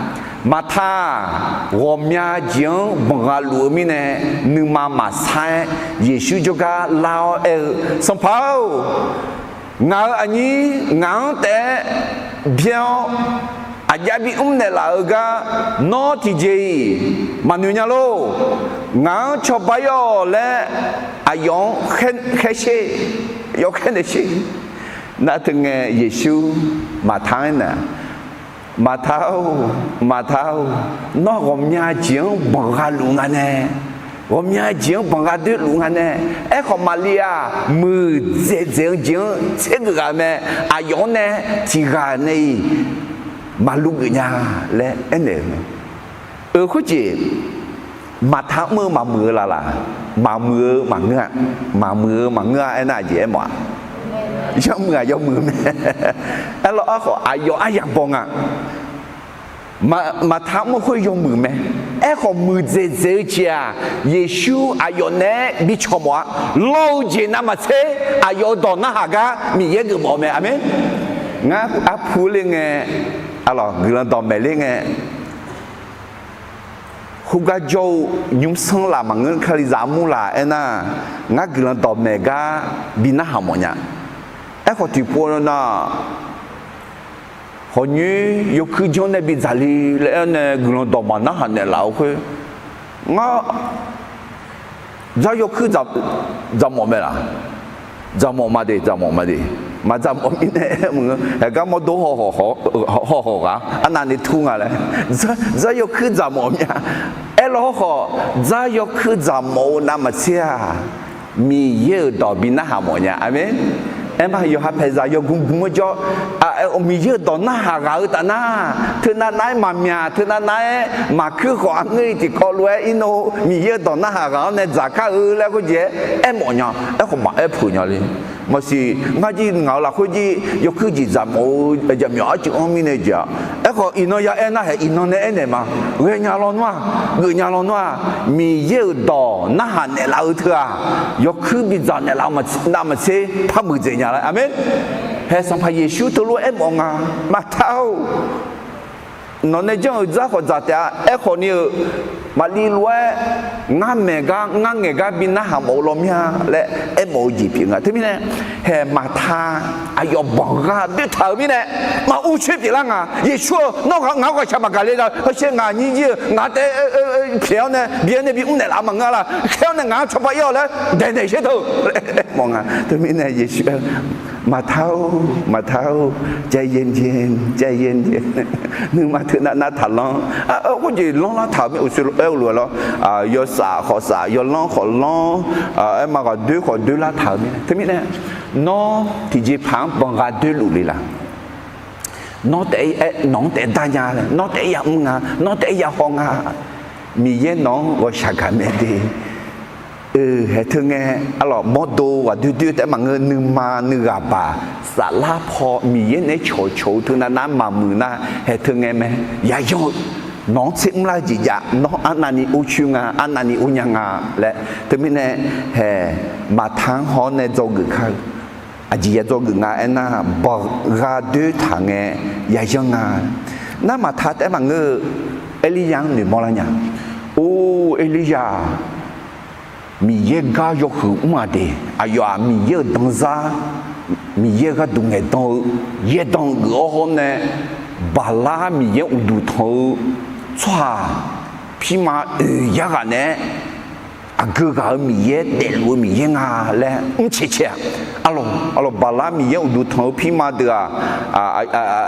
Maqta-aq, ghawqmya jeq-anr banqgha luf-eu mirnae, nuima maqsar-aer Yeqsur jawrgar lar-awr aer-eu, Sanqpaq-or, ngaq-euq aqnyir ngaq-anr taef-aer byaer-awr, aqjav bimr naeqlaf-eu gar nawr tiqjeq-iq maqnoeq nya lor. Ngaq-anr cawba-ir-awq laer aqyawf-anr khaer sher, aqyawf khaer naeq sher. Nar teu ngae Yeqsur Maqta-anr aernaeq, Maqta-or, Maqta-or, nawr ghawqmya jeq-anr banqgha luf nga nae, ghawqmya jeq-anr banqgha doer luf nga nae, aerkhawf Maqliv-aq muiqdzaeq dzaeq-eu jeq-anr tsergeuf ghaq mae, aqyawf-anr nae tiq ghaq nae-iq maqluv geuf nya laer aernaeq-euq mae. Euq khoerjeq, Maqta mr-eu maqmuiq-eu laf laq? Maqmuiq-eu maqngeur-a. Maqmuiq-eu maqngeur-a aernar aqjeq aermawf-aq, yawmuiq-aq yawmuiq mae. Aerlawr aerkhawf aqyawf aryaq baw nga. Maqta mr-eu khoer yawmuiq mae. Aerkhawf muiqdzaeq dzaeq-eu jeq-aq, Yeqsur aqyawf naeq-aer bi cawq mawf-a. Lawr-eu jeq navmaqtser aqyawf-euq dawq narhaq gar Miqyaer geufmawf-eu mae. Aqmeq. Ngar arpu ler ngae, arlawq, guiqlanq dawqmaeq ler ngae, khoergar jawr-eu nymrsanr laf maqngeur, kalizaq mur laf aernar, ngar guiqlanq dawqmaeq gar bi narhaq mawfnya. Aerkhawf tiqpov nar, hawqnyoer yawkuir janr nae bidzaq le laer aernae guiqlanq dawq maqnarhaq naeqlaf-eu khoer, ngar dzar yawkuir dzaq mawf mae laq? Dzaqmawf ma de, dzaqmawf ma de. Maqdzaqmawf mirnae aer-eu maqngeur. Haeqgar mawrdo haw haw ghaq arnavni tur nga laer. Dzar yawkuir dzaqmawf mya. Aerlawr khawf, dzar yawkuir dzaqmawf-eu navmaqtser-aq, Miqyaer-euq dawq bi narhaq mawf nya. Aqmeq. Aerma yawqha paeqzaq yawgmr gmr-aer jawr, Miqyaer-euq dawq narhaq ghaq-eu taf nar, teunav nav-aer maqmyaq, teunav nav-aer maqkuir khawf, aqngeur-iq tiqkawv lof-aer irnov Miqyaer-euq dawq narhaq ghaq-anr nae dzaqkar-eu laer khoerjeq-aer aermawf nya. Aerkhawf maqaer peuq nya le. Maqsiq ngar jir ngaq-euq lafkhoer jir yawkuir jeq dzaqmawf-eu jaqmyawf arcuiv-anr mirnae jeq-aq. Aerkhawf iqnan ya aer nar haeq iqnan nae aernaeq ma. Ghaenya lawnmr-aq, geufnya lawnmr-aq, Miqyaer-euq dawq narhaq naeqlaf-eu teu-aq, yawkuir bidzaq naeqlaf-eu navmaqtser par muiqdzaeq nya laer. Aqmeq. Haeq Sanqpaq Yeqsur teulof-aer aermawf nga. Maqta-or, nawq nae janr-euq dzar khawf dzaq taef-a. Aerkhawf ni-euq, maqli lof-aer ngar maeq gar ngar ngaeq gar bi narhaq mawf-eu law mir-a laer aermawf-eu jeq pyeuf nga. Teumirnae, haeq Maqta aqyawf banqgha doertaq-euq mirnae, maqur coer pyeuflar nga. Yeqsur-eu, nawr ngaq-anr ghawqshaq maqgaq le-a. Hawsher ngaq nyir jir-eu ngaq taef pyaeq-awr nae bi-awr nae bi mrnaeq laf maqngeur-a laq. Khaer-awr nae ngaq-anr cawba ir-awq laer daeqnaeq sher teu laer aermawf nga. Teumirnae Yeqsur-eu, Maqta-or, Maqta-or, ใจเย็นๆ, ใจเย็นๆ. Nuima teunav nav taqlanr. Khoerjeq lanrlar taq-euq mir uqshoe aer-eu lof-aer lawr, yawsaf khawf saf, yawlanr khawf lanr, aerma ghaqdoer khawf doerlar taq-euq mirnae. Teumirnae, nawr tiqjeqpaq-anr banqgha doerluf le laq. Nawr taef-aer nawq-anr taef-aer dar nya laer, nawr taef-aer yamr nga, nawr taef-aer yahaw nga. Miqyaer nawq-anr ghawqshaq gaq mae de. Haeq teu ngae, arlawq mawrdo ghaqdoer doer taef-aer maqngeur, nuima nuighaq baq saflar paw Miqyaer naeq-aer cawqcawq-eu teunav nar maqmuiq nar, haeq teu ngae mae. Yayanr-eu nawq-anr tser mrlar-eu jeq jav, nawr arnavni ur coer nga, arnavni ur nya nga laer. Teumirnae, haeq Maqta-anr haw-awr nae dzawgeuf kar-eu. Aqjeq ya dzawgeuf nga aernar, banqgha doertaq ngae yayanr nga. Nar Maqta taef-aer maqngeur-eu, Erlirya-anr noeqmawr lar nya. Or, Erlirya-aq, Miqyaer gar yawhuiq mr-aq de. Aqyawf-aq Miqyaer-euq danzar, Miqyaer-euq gharduq ngaeqdan-eu yaerdanq geuf-awr hawr nae, Baqlar miqyaer uqduq tanq-eu tsawrhaq pirma oeq yar ghaq naeq-aer, aqgeu ghaq-euq Miqyaer daefluf-eu Miqyaer nga laer mrcae cae-aq. Arlawq, arlawq, Baqlar miqyaer uqduq tanq-eu pirma deuq-aq,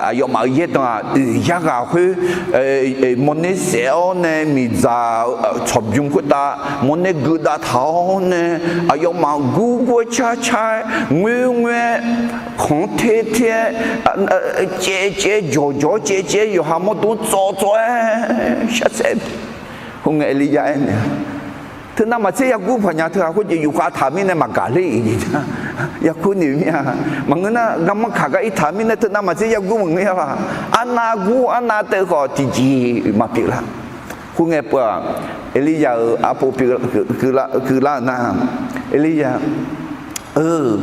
aqyawfmaf-euq yaerdanq-aq oeq yar ghaq khoer mawrner saef-awr nae miqdzaq tsawqbymr khoertav mawrner geudav taq-awr nae, aqyawfmaf gurgur-aer carcar-aer ngoerngoer-aer khanq-anr ter ter-aer caev caev jawqjawq-aer caev caev yawqha mawrdo tsawv tsawv-aer sharsaef. Khoerngae Erlirya aernaeq-a, teunav maqtser yagur paq nya teu-aq khoerjeq yufkhav taq mirnae maqgaq ler-iq jeq yakur noeq mir-a. Maqngeur nar garmanr kaq gar irtaq mirnae teunav maqtser yagur maqngeur-a laq. Arnav gur arnav teuv khawf tiqjeq maqpyeuf lar. Khoerngae peuv-aq, Erlirya-euq arpov keuvlar-eu nar, Erlirya-eu,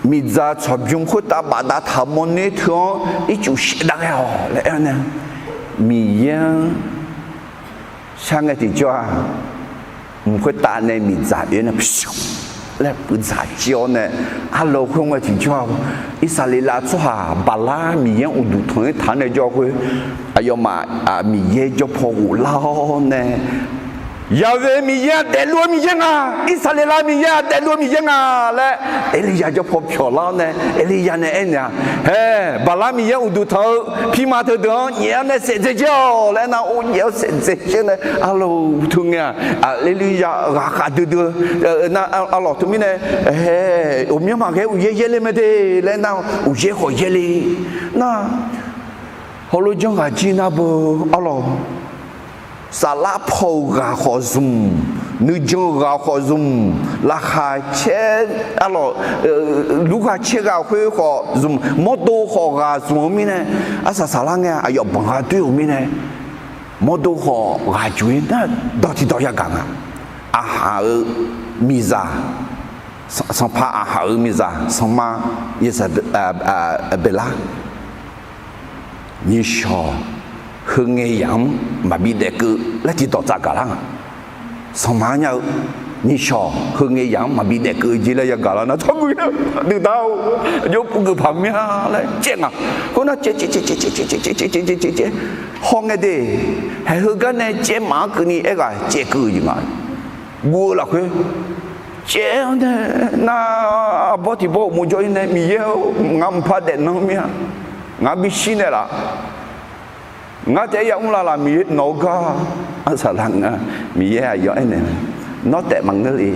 miqdzaq tsawqbymr khoertav bafdav taq-eu mawrner teu-anr ircuf shaev dav ghae-awq laer aer-awr nae, Miqyaer-anr shar ngae tiqjawr-aq, mq khoertav nae miqdzaq oe-awr nae laer puiv dzaq jir-awr nae, arlawq khoerngae tiqjawr-aq, Irsaqleqlav tsawrhaq Baqlar miqyaer uqduq tanq-aer taq-anr nae jawr khoer, aqyawfmaf Miqyaer jawr paw ghoflar-awr nae, Yaqvaeq Miqyaer-aq daefluf-eu Miqyaer nga, Irsaqleqlav Miqyaer-aq daefluf-eu Miqyaer nga laer Erlirya jawr paw pyawq lar-awr nae, Erlirya nae aernaeq-a, hae, Baqlar miqyaer uqduq tanq-eu pirma teudeuq-anr nyaef-awr nae saef dzae jir-awq laer aernar, or nyaef-awr saef dzae jir nae arlawq teu ngae-aq, Erlirya ghaqkhav duidui-eu nar, arlawq teumirnae, hae, ghawqmyanr maqghae uqyaer yaerle mae de laer aernar, uqyaer khawf yaerle nar, heulof janr ghaq jir nar beu arlawq, saflar paw-euq ghaq khawf zmq, nuijan-euq ghaq khawf zmq, laqkhaq caer, arlawq, lurghaq caer ghaq khoer khawf zmq, mawrdo khawf ghaq zmq-eu mirnae, arsaq saflar ngae aqyawf banqgha doer-euq mirnae, mawrdo khawf ghaq jox-ir nar, dawq tiqdawq yagaq nga. Aqhaq-euq miqzaq, sanqpaq Aqhaq-euq miqzaq sanqma Yesaqbeqlar nyiqshawq heungae yamq-anr maqbi daefkeuv laer tiqdawq tsafgaq lar nga. Sanqma nya-eu nyiqshawq heungae yamq-anr maqbi daefkeuv jeq laer yagaq lar nar, tsawrhaq guiqlanq duidar-or, aqjox purgeuf paq mir-a laer caev nga. Khoernar caev caev caev caev caev caev caev caev caev caev caev caev, hawngae de, haeq heugar nae caev maf-anr keuvni aerghaq caevkeuv-eu jeq nga. Guv-eu lafkhoer caev-awr nae nar arbawr tiq bawr uqmov jawr-ir nae, Miqyaer-or, ngaq mqpar daefnan mir-a. Ngaq bishir naeqlaf. Ngar taef-aer yamr la laq, Miqyaer nawq-eu gar. Arsaq lar nga, Miqyaer aqyawf aernaeq-a, Nawr taef maqngeur le.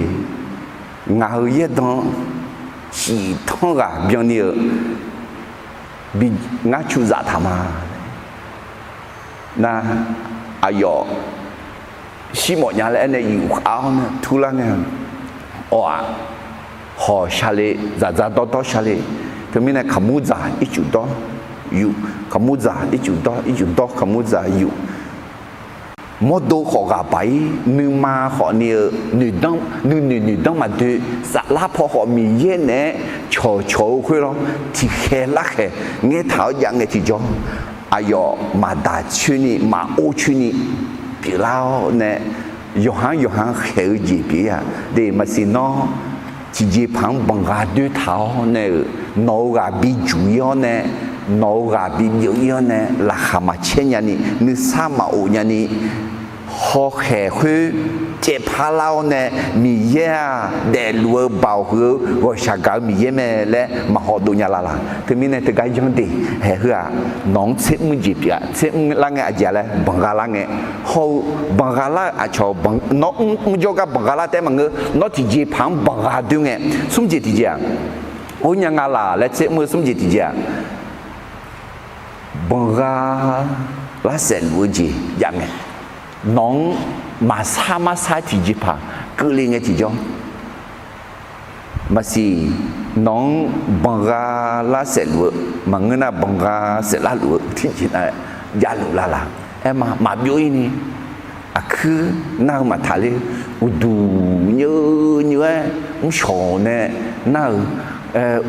Ngaq-euq yaerdan shiq tanr ghaq byanni-eu bi ngar cuzaf taq ma. Nar, aqyawf shirmawf nya laer aernae yufkhav-awr nae turlar ngae, awq-aq, hawq sha le, dzaqdzaq dawrdawr sha le. Teumirnae kaqmur dzaq ircuf dawr yuf, kaqmur dzaq ircuf dawr, ircuf dawr kaqmur dzaq yuf. Mawrdo khawf ghaqbaq-ir, nuima khawf ni-eu nuinoeq noeqdanr maqdoe, saflar paw khawf Miqyaer naeq-aer cawqcawq-eu khoer lawr, tiqkhaeq larkhaeq ngaertaq-awr jav ngae tiqjawr, aqyawf maqdaq coer ni maqor coer ni pyeuflar-awr nae, yawqha-anr yawqha khaeq-eu jeq pyeuf-ir-aq, de maqsiq nawr tiqjeqpaq -anr banqgha doertaq-awr nae-euq, nawq-eu ghaq bijuq-ir-awr nae, nawq-eu ghaq bibyeuv-ir-awr nae, laqkhaq maqcaer nyani, nuisar maqof nyani, hawkhaeq khoer caevpar lar-awr nae, Miqyaer-aq daefluf-eu baoq huiq-eu ghawqshaq gaq-eu Miqyaer mae laer maqhaw dov nya la laq. Teumirnae teugar yanr de, haeq heu-aq, nawq-anr tser mr jeq pyeuf-a, tser mr lar ngae aqjeq-a laer banqgha lar ngae, hawr-eu banqgha lar-eu aqcawq, nawr mr mr jawrgar banqgha lar taef-aer maqngeur, nawr tiqjeqpaq-anr banqgha doer ngae, smr jeq tiqjeq-aq, or nya nga laq laer tser mr-eu smr jeq tiqjeq-aq, banqgha lar saef luf-eu jeq jav ngae, nawq-anr maqsar marsar tiqjeqpaq keuvle ngae tiqjawr, maqsiq nawq-anr banqgha lar saef luf-eu, maqngeur nar banqgha saef lar luf-eu tiqjeq na javluf la laq. Aerma maqbyov-ir ni, aqkuir nar-eu maqtaq ler, uqduq nyeuv nyeuv-aer mrshawq nae nar-euq,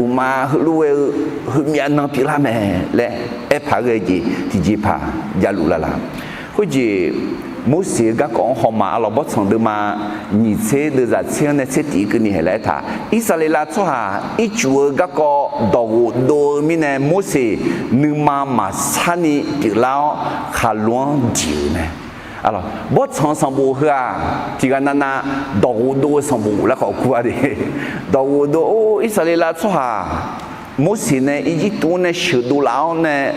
uqmav heulof-aer-eu heumyav nan pyeuflar mae laer aerpaq ghae jeq tiqjeqpaq javluf la laq. Khoerjeq Morseq-eu garkawv-anr hawma arlawq, Bawrtsanq deuvma nyiq tser deuvzaq tser-anr nae tser tiq keuvni haeq laer aertaq, Irsaqleqlav tsawrhaq ircuf-eu garkawv dawqghof dov-eu mirnae Morseq nuima maqsar ni pyeuflar-awr khaqlo-anr diq-euq mae. Bawrtsanq sanqbof heu-aq tiqghaq navnav dawqghof dov-eu sanqbof laer khawf kur-a de. Dawqghof dov, or, Irsaqleqlav tsawrhaq Morseq nae Irjirtuv-anr nae sheuqdov laf-awr nae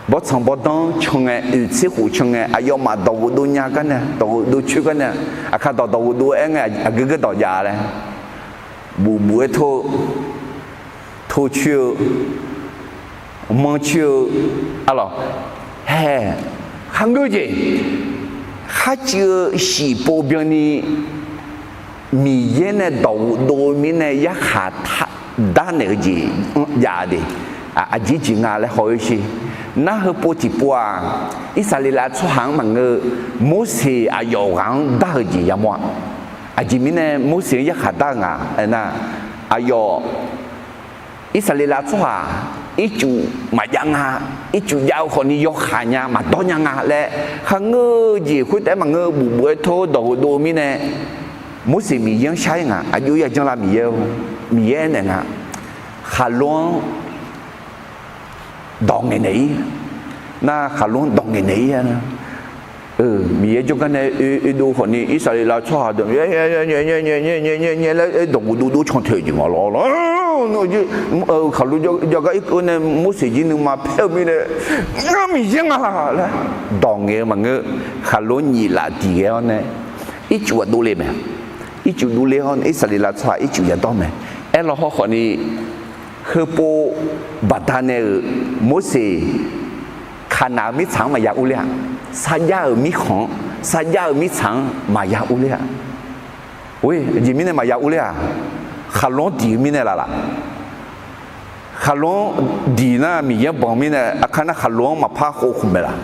bawrtsanq bawrdanr can ngae, oeq tser khof can ngae, aqyawfmaf dawqghof dov nya gar nae, dawqghof dov coer gar nae, aqkar dawq dawqghof dov-aer ngae aqgeu geu dawq jav laer, buf buf-aer tor-eu, tor coer-eu, manr coer-eu, arlawq, hae, kharngeur jeq, kharcuiv-eu shiqpov byanni Miqyaer nae dawqghof dov-eu mirnae yarkhaq darnaeq-eu jeq-anr jav de. Aqjeq jeq nga laer haw-eu sher. Nar heupov tiqpov-aq, Irsaqleqlav tsawrhaq-anr maqngeur-eu, Morseq aqyawf ghaq-anr dar-eu jeq yamawr-a. Aqjeq mirnae Morseq-anr yarkhaq dar-eu nga aernar, aqyawf Irsaqleqlav tsawrhaq ircuf maqjav nga, ircuf jav-eu khawfni yawkhav nya maqdawr nya nga laer kharngeur-eu jeq khoertaef-aer maqngeur-eu, buf buf-aer tor-eu dawqghof dov-eu mirnae, Morseq Miqyaer-anr shar-ir nga. Aqjox yajanr la Miqyaer-or, Miqyaer aernaeq nga, khaqlo-anr dawq ngaeqnaeq-ir. Nar khaqlo-anr dawq ngaeqnaeq-ir-a. Miqyaer jawrgar nae oe, oedov khawfni Irsaqleqlav tsawrhaq deuq nyae nyae laer dawqghof dovdov can tae-eu jeq nga lawr lawr. Khaqlo jawrgar irkeuv nae Morseq jir nuima paer-eu mirnae, Ngar Miqyaer nga laer dawq ngaeq-eu maqngeur. Khaqlo nyiq laf diq ghae-awr nae ircuf ghaq dovle mae. Ircuf dovle-awr nae Irsaqleqlav tsawrhaq ircuf yadawr mae. Aerlaw hawr khawfni, heupov baqdanae-euq Morseq Kaqnaq-euq mirtsaq-anr maqya urler-a. Sarjax-euq mirkhanq-anr, sarjax-euq mirtsaq-anr maqya urler-a. Oe, aqjeq mirnae maqya urler-aq, khaqlo-anr diq-eu mirnae laf laf. Khaqlo-anr diq nar Miqyaer-anr banq mirnae, aqkar nar khaqlo-anr maqpar khov khmq mae laf.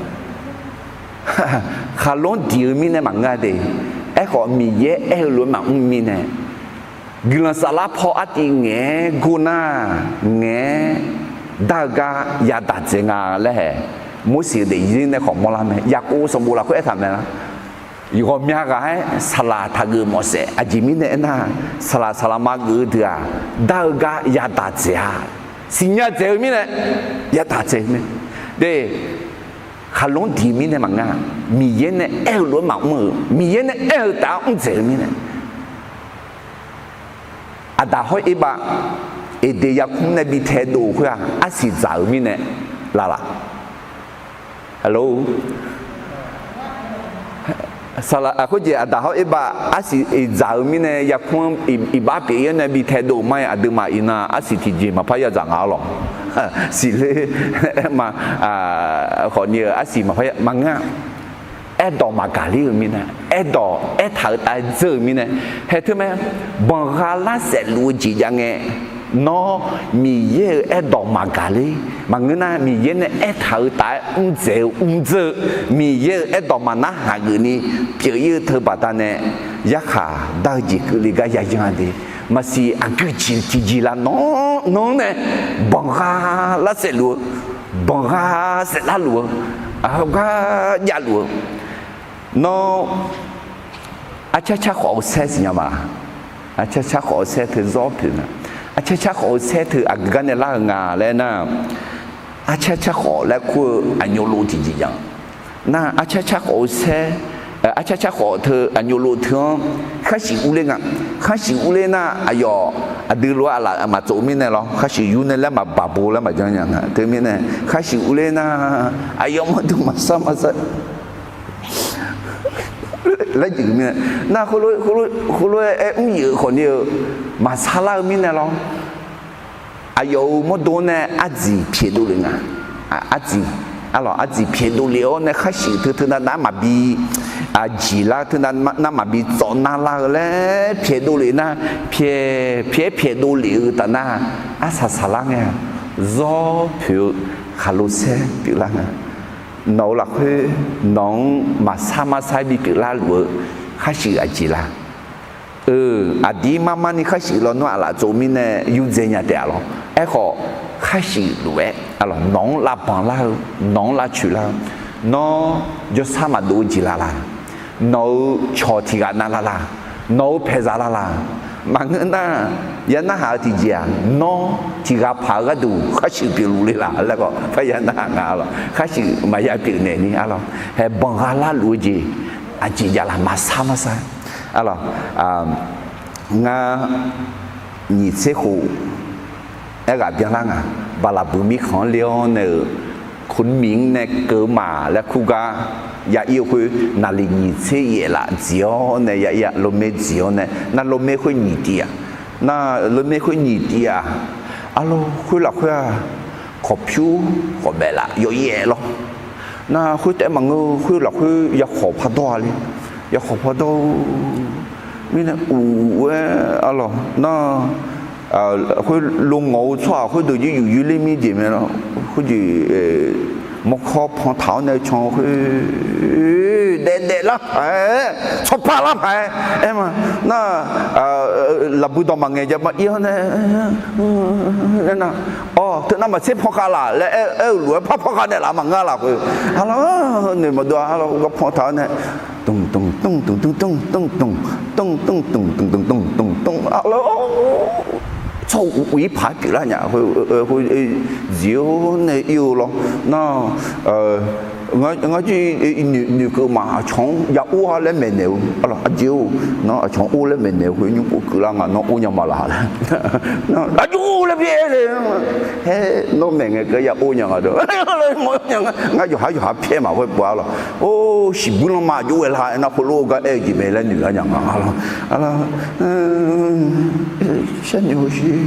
Khaqlo-anr diq-eu mirnae maqngeur-a de. Aerkhawf Miqyaer aer-eu lof-aer maqmr mirnae, guiqlanq saflar paw artiv ngaeq-aer gor nar, ngaeq-aer dar-eu gar yadaq dzaeq nga laer hae. Morseq-eu daefzir nae khawf mawrlar mae. Yaqkov sanqbof lafkhoer aertaq mae lar. Ghawqmya ghaq-aer saqlaq taqgeuf mawf saef. Aqjeq mirnae aernar, saqlaq saqlaqma geuf-eu deuq-aq, dar-eu gar yadaq dzaeq-a. Siqnya dzaeq-eu mirnae, yadaq dzaeq-eu mae. De, khaqlo-anr diq mirnae maqngeur-a. Miqyaer nae aer-eu lof-aer maqmr-euq, Miqyaer nae aer-eu taf-anr mr dzaeq-eu mirnae. Aqdaq hawr erbav, Eqdeq yarkmr nae bi taedov-euq khoer-aq, arsiq dzaq-eu mirnae laf laf? Hello. Khoerjeq aqdaq hawr erbav arsiq dzaq-eu mirnae yarkmr-anr iqbax pyeuf-ir-awr nae bi taedov-euq ma-aer aqduimaf iqnan arsiq tiqjeq maqpar yadzaq nga-ar lawq. Siqler-aer ma, khawfni-euq arsiq maqpar maqngeur-a. Aerdawq maqgaq ler-eu mirnae, aerdawq aertaq-eu tav-aer dzeur-eu mirnae, haeq teu mae, banqgha lar saef luf-eu jeq jav ngae, nawr Miqyaer-euq aerdawq maqgaq ler, maqngeur nar Miqyaer nae aertaq-eu tav-aer mrdzaeq-eu mrdzeur-eu, Miqyaer-euq aerdawq maqnarhaq geufni pyeuf-ir-eu teu baqdanae, yarkhaq dar-eu jeq keuvle gar yayan de. Maqsiq aqgeu jeq tiqjeq laf nawr, nawq-anr nae banqgha lar saef luf-eu, banqgha saef lar luf-eu, gar jav luf-eu, nawr arcar car khawf-eu saer siqnya ma laq? Arcar car khawf-eu saer teu zawr poeq nga. Arcar car khawf-eu saer teu aqgeu gar nae lar-eu nga laer nar, arcar car khawf laer kur-eu aqnyov lov tiqjeq jav nar, arcar car khawf-eu saer, arcar car khawf teu aqnyov lov teu-anr kharshuif urler nga. Kharshuif urler nar, aqyawf aqdui lof-aer aqlaf maqtsov mirnae lawr, kharshuif yur nae laer maqbaq bo laer maqjan nya nga. Teumirnae kharshuif urler nar, aqyawf mawrdo maqsar maqsar laer jeq mirnae, nar khoerlof-aer aer mr yif-eu khawfni-eu maqsar lar-eu mirnae lawr. Aqyawf-euq mawrdo nae ardziq pyaeqdov lef nga. Ardziq, arlawq, ardziq pyaeqdov lef-awr nae kharshuif teu teu nav nav maqbi, jeqlar teu nav nav maqbi tsawv nar lar-eu laer pyaeqdov lef nar, pyaeq pyaeq-aer pyaeqdov lef-eu taf nar, arsaq saqlar ngae-a, zawr poeq-eu khaqlo saer pyeuflar nga. Nawq-euq lafkhoer nawq-anr maqsar marsar bipyeuf lar luf-eu kharshuif aqjeq la? Aqdir marmar ni kharshuif lawnmr aqlaf tsov mirnae yurdzae nya taef-a lawr. Aerkhawf, kharshuif lof-aer nawq-anr lavbanq lar-eu, nawq-anr lavcoeq lar-eu, nawr jawrsar maqdov-eu jeq la la? Nawq-euq cawq tiq ghaq nav la la? Nawq-euq paeqzaq la la? Maqngeur nar, ya narhaq-eu tiqjeq-aq, nawr tiq ghaq paq-eu gharduq kharshuif pyeufluf le la laer khawf, parya narhaq nga lawr. Kharshuif maqya pyeufnaeq ni-a lawr. Haeq banqgha lar luf-eu jeq aqjeq jav la? Maqsar marsar. Arlawq, ngar nyiq tser khof aerghaq byanlar nga. Baqlaqbuiq mirkhanq-anr le-awr nae-euq, คนเหมิง nae keuv-eu ma laer kur gar ya ir-eu khoer, naqliq nyiq tser yaef laf dziq-awr nae ya ir-a, รถเมล์ dziq-awr nae, nar รถเมล์ khoer nyiq tiv-aq, nar รถเมล์ khoer nyiq tiv-aq, arlawq, khoer lafkhoer-aq, khawqpyur khawqbaef laf yawyaef lawr. Nar khoertaef maqngeur, khoer lafkhoer yakhawq pardawr-a le. Yakhawq pardawr mirnae uq-aer, arlawq, nar khoer lo ngawq-eu tsawrhaq khoerdeuq jir yuf yur ler mir jeq mae lawr. Khoerjeq mawrkawr pan taq-awr nae can khoer daef daef lar paq-aer, tsawrpar lar paq-aer aer ma. Nar lafbui dawq maqngaeq ja ma ir-awr nae, aernar, awr, teunav maqtser pan khav laf laer aer-eu lof-aer par pan khav naeqlaf maqngeur lafkhoer, arlawq, noeq maqdov-a, arlawq, gar pan taq-awr nae, dmq dmq dmq dmq dmq dmq dmq dmq dmq dmq dmq dmq dmq dmq dmq dmq dmq, arlawq, tsawr uq ir paq-aer pyeuflar nya khoer, khoer, dziq-awr nae ir-eu lawr. Nar ngar jir noeqkeuv ma, aqcawq-anr ya or-a laer maeqnaeq-eu, arlawq, aqjeq-or, nar aqcawq-anr or laer maeqnaeq-eu khoer nymr pov keuvlar nga, nawr or nya ma laq laer, aqjeq or laer byaer le. Haer, nawr maeq ngae keuv ya or nya nga deuq, ngar yawqhar yawqha pyaer ma khoer pov-a lawr. Or, shiqbuir lanma aqjox ghae la aernar, khoerlof-aer gar aer-eu jeq mae laer noeq-ar nya nga, arlawq, sharnoeq hawsher.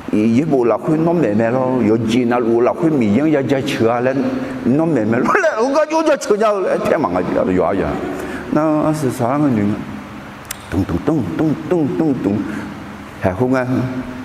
Yaerbof lafkhoer nawr maeq mae lawr, yawqjeq navluf-eu lafkhoer Miqyaer-anr ya jaceuq-a laer nawr maeq mae lawr laer, gar jov jaceuq nya-eu laer pyaer ma nga jeq, yawqhar yawqha. Nar arsaq saqlar ngae noeq nga, dmq dmq dmq dmq dmq dmq dmq, haeq khoerngae,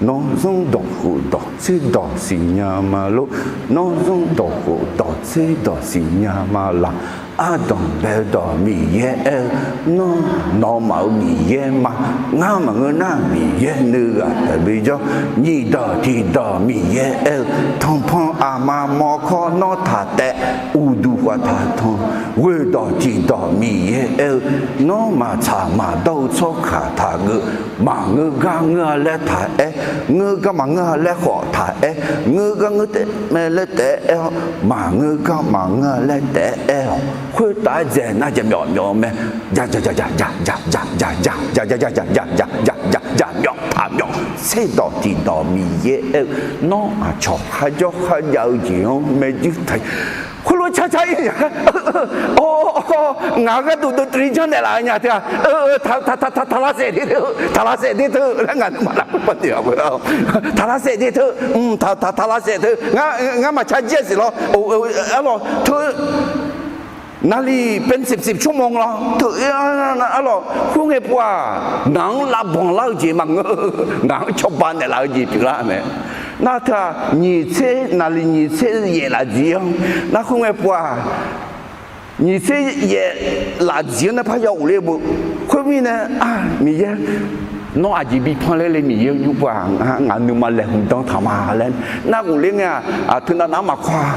nawr zanrdawq khofdawq tserdawq siqnya ma lor, nawr zanrdawq khofdawq tserdawq siqnya ma laq. Ardanq baedawq Miqyaer aer-eu, nawr nawmaf-euq Miqyaer ma. Ngar maqngeur nar Miqyaer nuighaq taqbi jawr. Nyiq dawq tiq dawq Miqyaer aer-eu, tanqpanq aqma mawrkawr nawr taq taev, uqduq khawf taq tanq, ghoeq dawq tiq dawq Miqyaer aer-eu, nawr maqtsaq maqdawr-eu tsawrkaq taqgeuf. Maqngeur gar ngeur-a laer taq aer, ngeur gar maqngeur-a laer khawf taq aer, ngeur gar ngeur taef mae laer taef-aer aer-awr, maqngeur gar maqngeur-a laer taef-aer aer-awq. Khoertav-aer dzaeq nar jaqmyawf myawf-eu mae. Jaq jaq jaq jaq jaq jaq jaq jaq jaq jaq jaq jaq jaq jaq jaq jaq jaq jaq jaq jaq myawf taq myawf. tserdawq tiqdawq Miqyaer aer-eu, nawr aqcawq kharjawr kharjav-eu jeq-anr maerjuir taq, khoerlof carcar ir-a. Ngaq-euq gharduq dovtuf-ir janrnaeq laf-eu nya teu-aq, taq lavsaef de teu, taq lavsaef de teu laer ngaq nuima lafkhoer pawnaeq-a. Taq lavsaef de teu, taq lavsaef teu, ngar maqcar jir-a siq lawr. Arlawq teu, naqliq เป็นสิบสิบชั่วโมง lawr teu, arlawq khoerngae pov-aq, ngaq-anr lavbanq lar-eu jeq maqngeur-eu, ngaq-anr cawba naeqlaf-eu jeq pyeuflar mae. Nar teu-aq, nyiq tser, naqliq nyiq tser yaef lafjir-anr, nar khoerngae pov-aq, nyiq tser yaef lafjir-anr nae parya ghofler beu. Khoermirnae, Miqyaer, nawr aqjeq bi panler le Miqyaer-eu nymr pov-aq, ngaq nuima laeqhmq dan taq ma laer nar ghofler ngae-aq, teunav nav-anr maqkawr-a.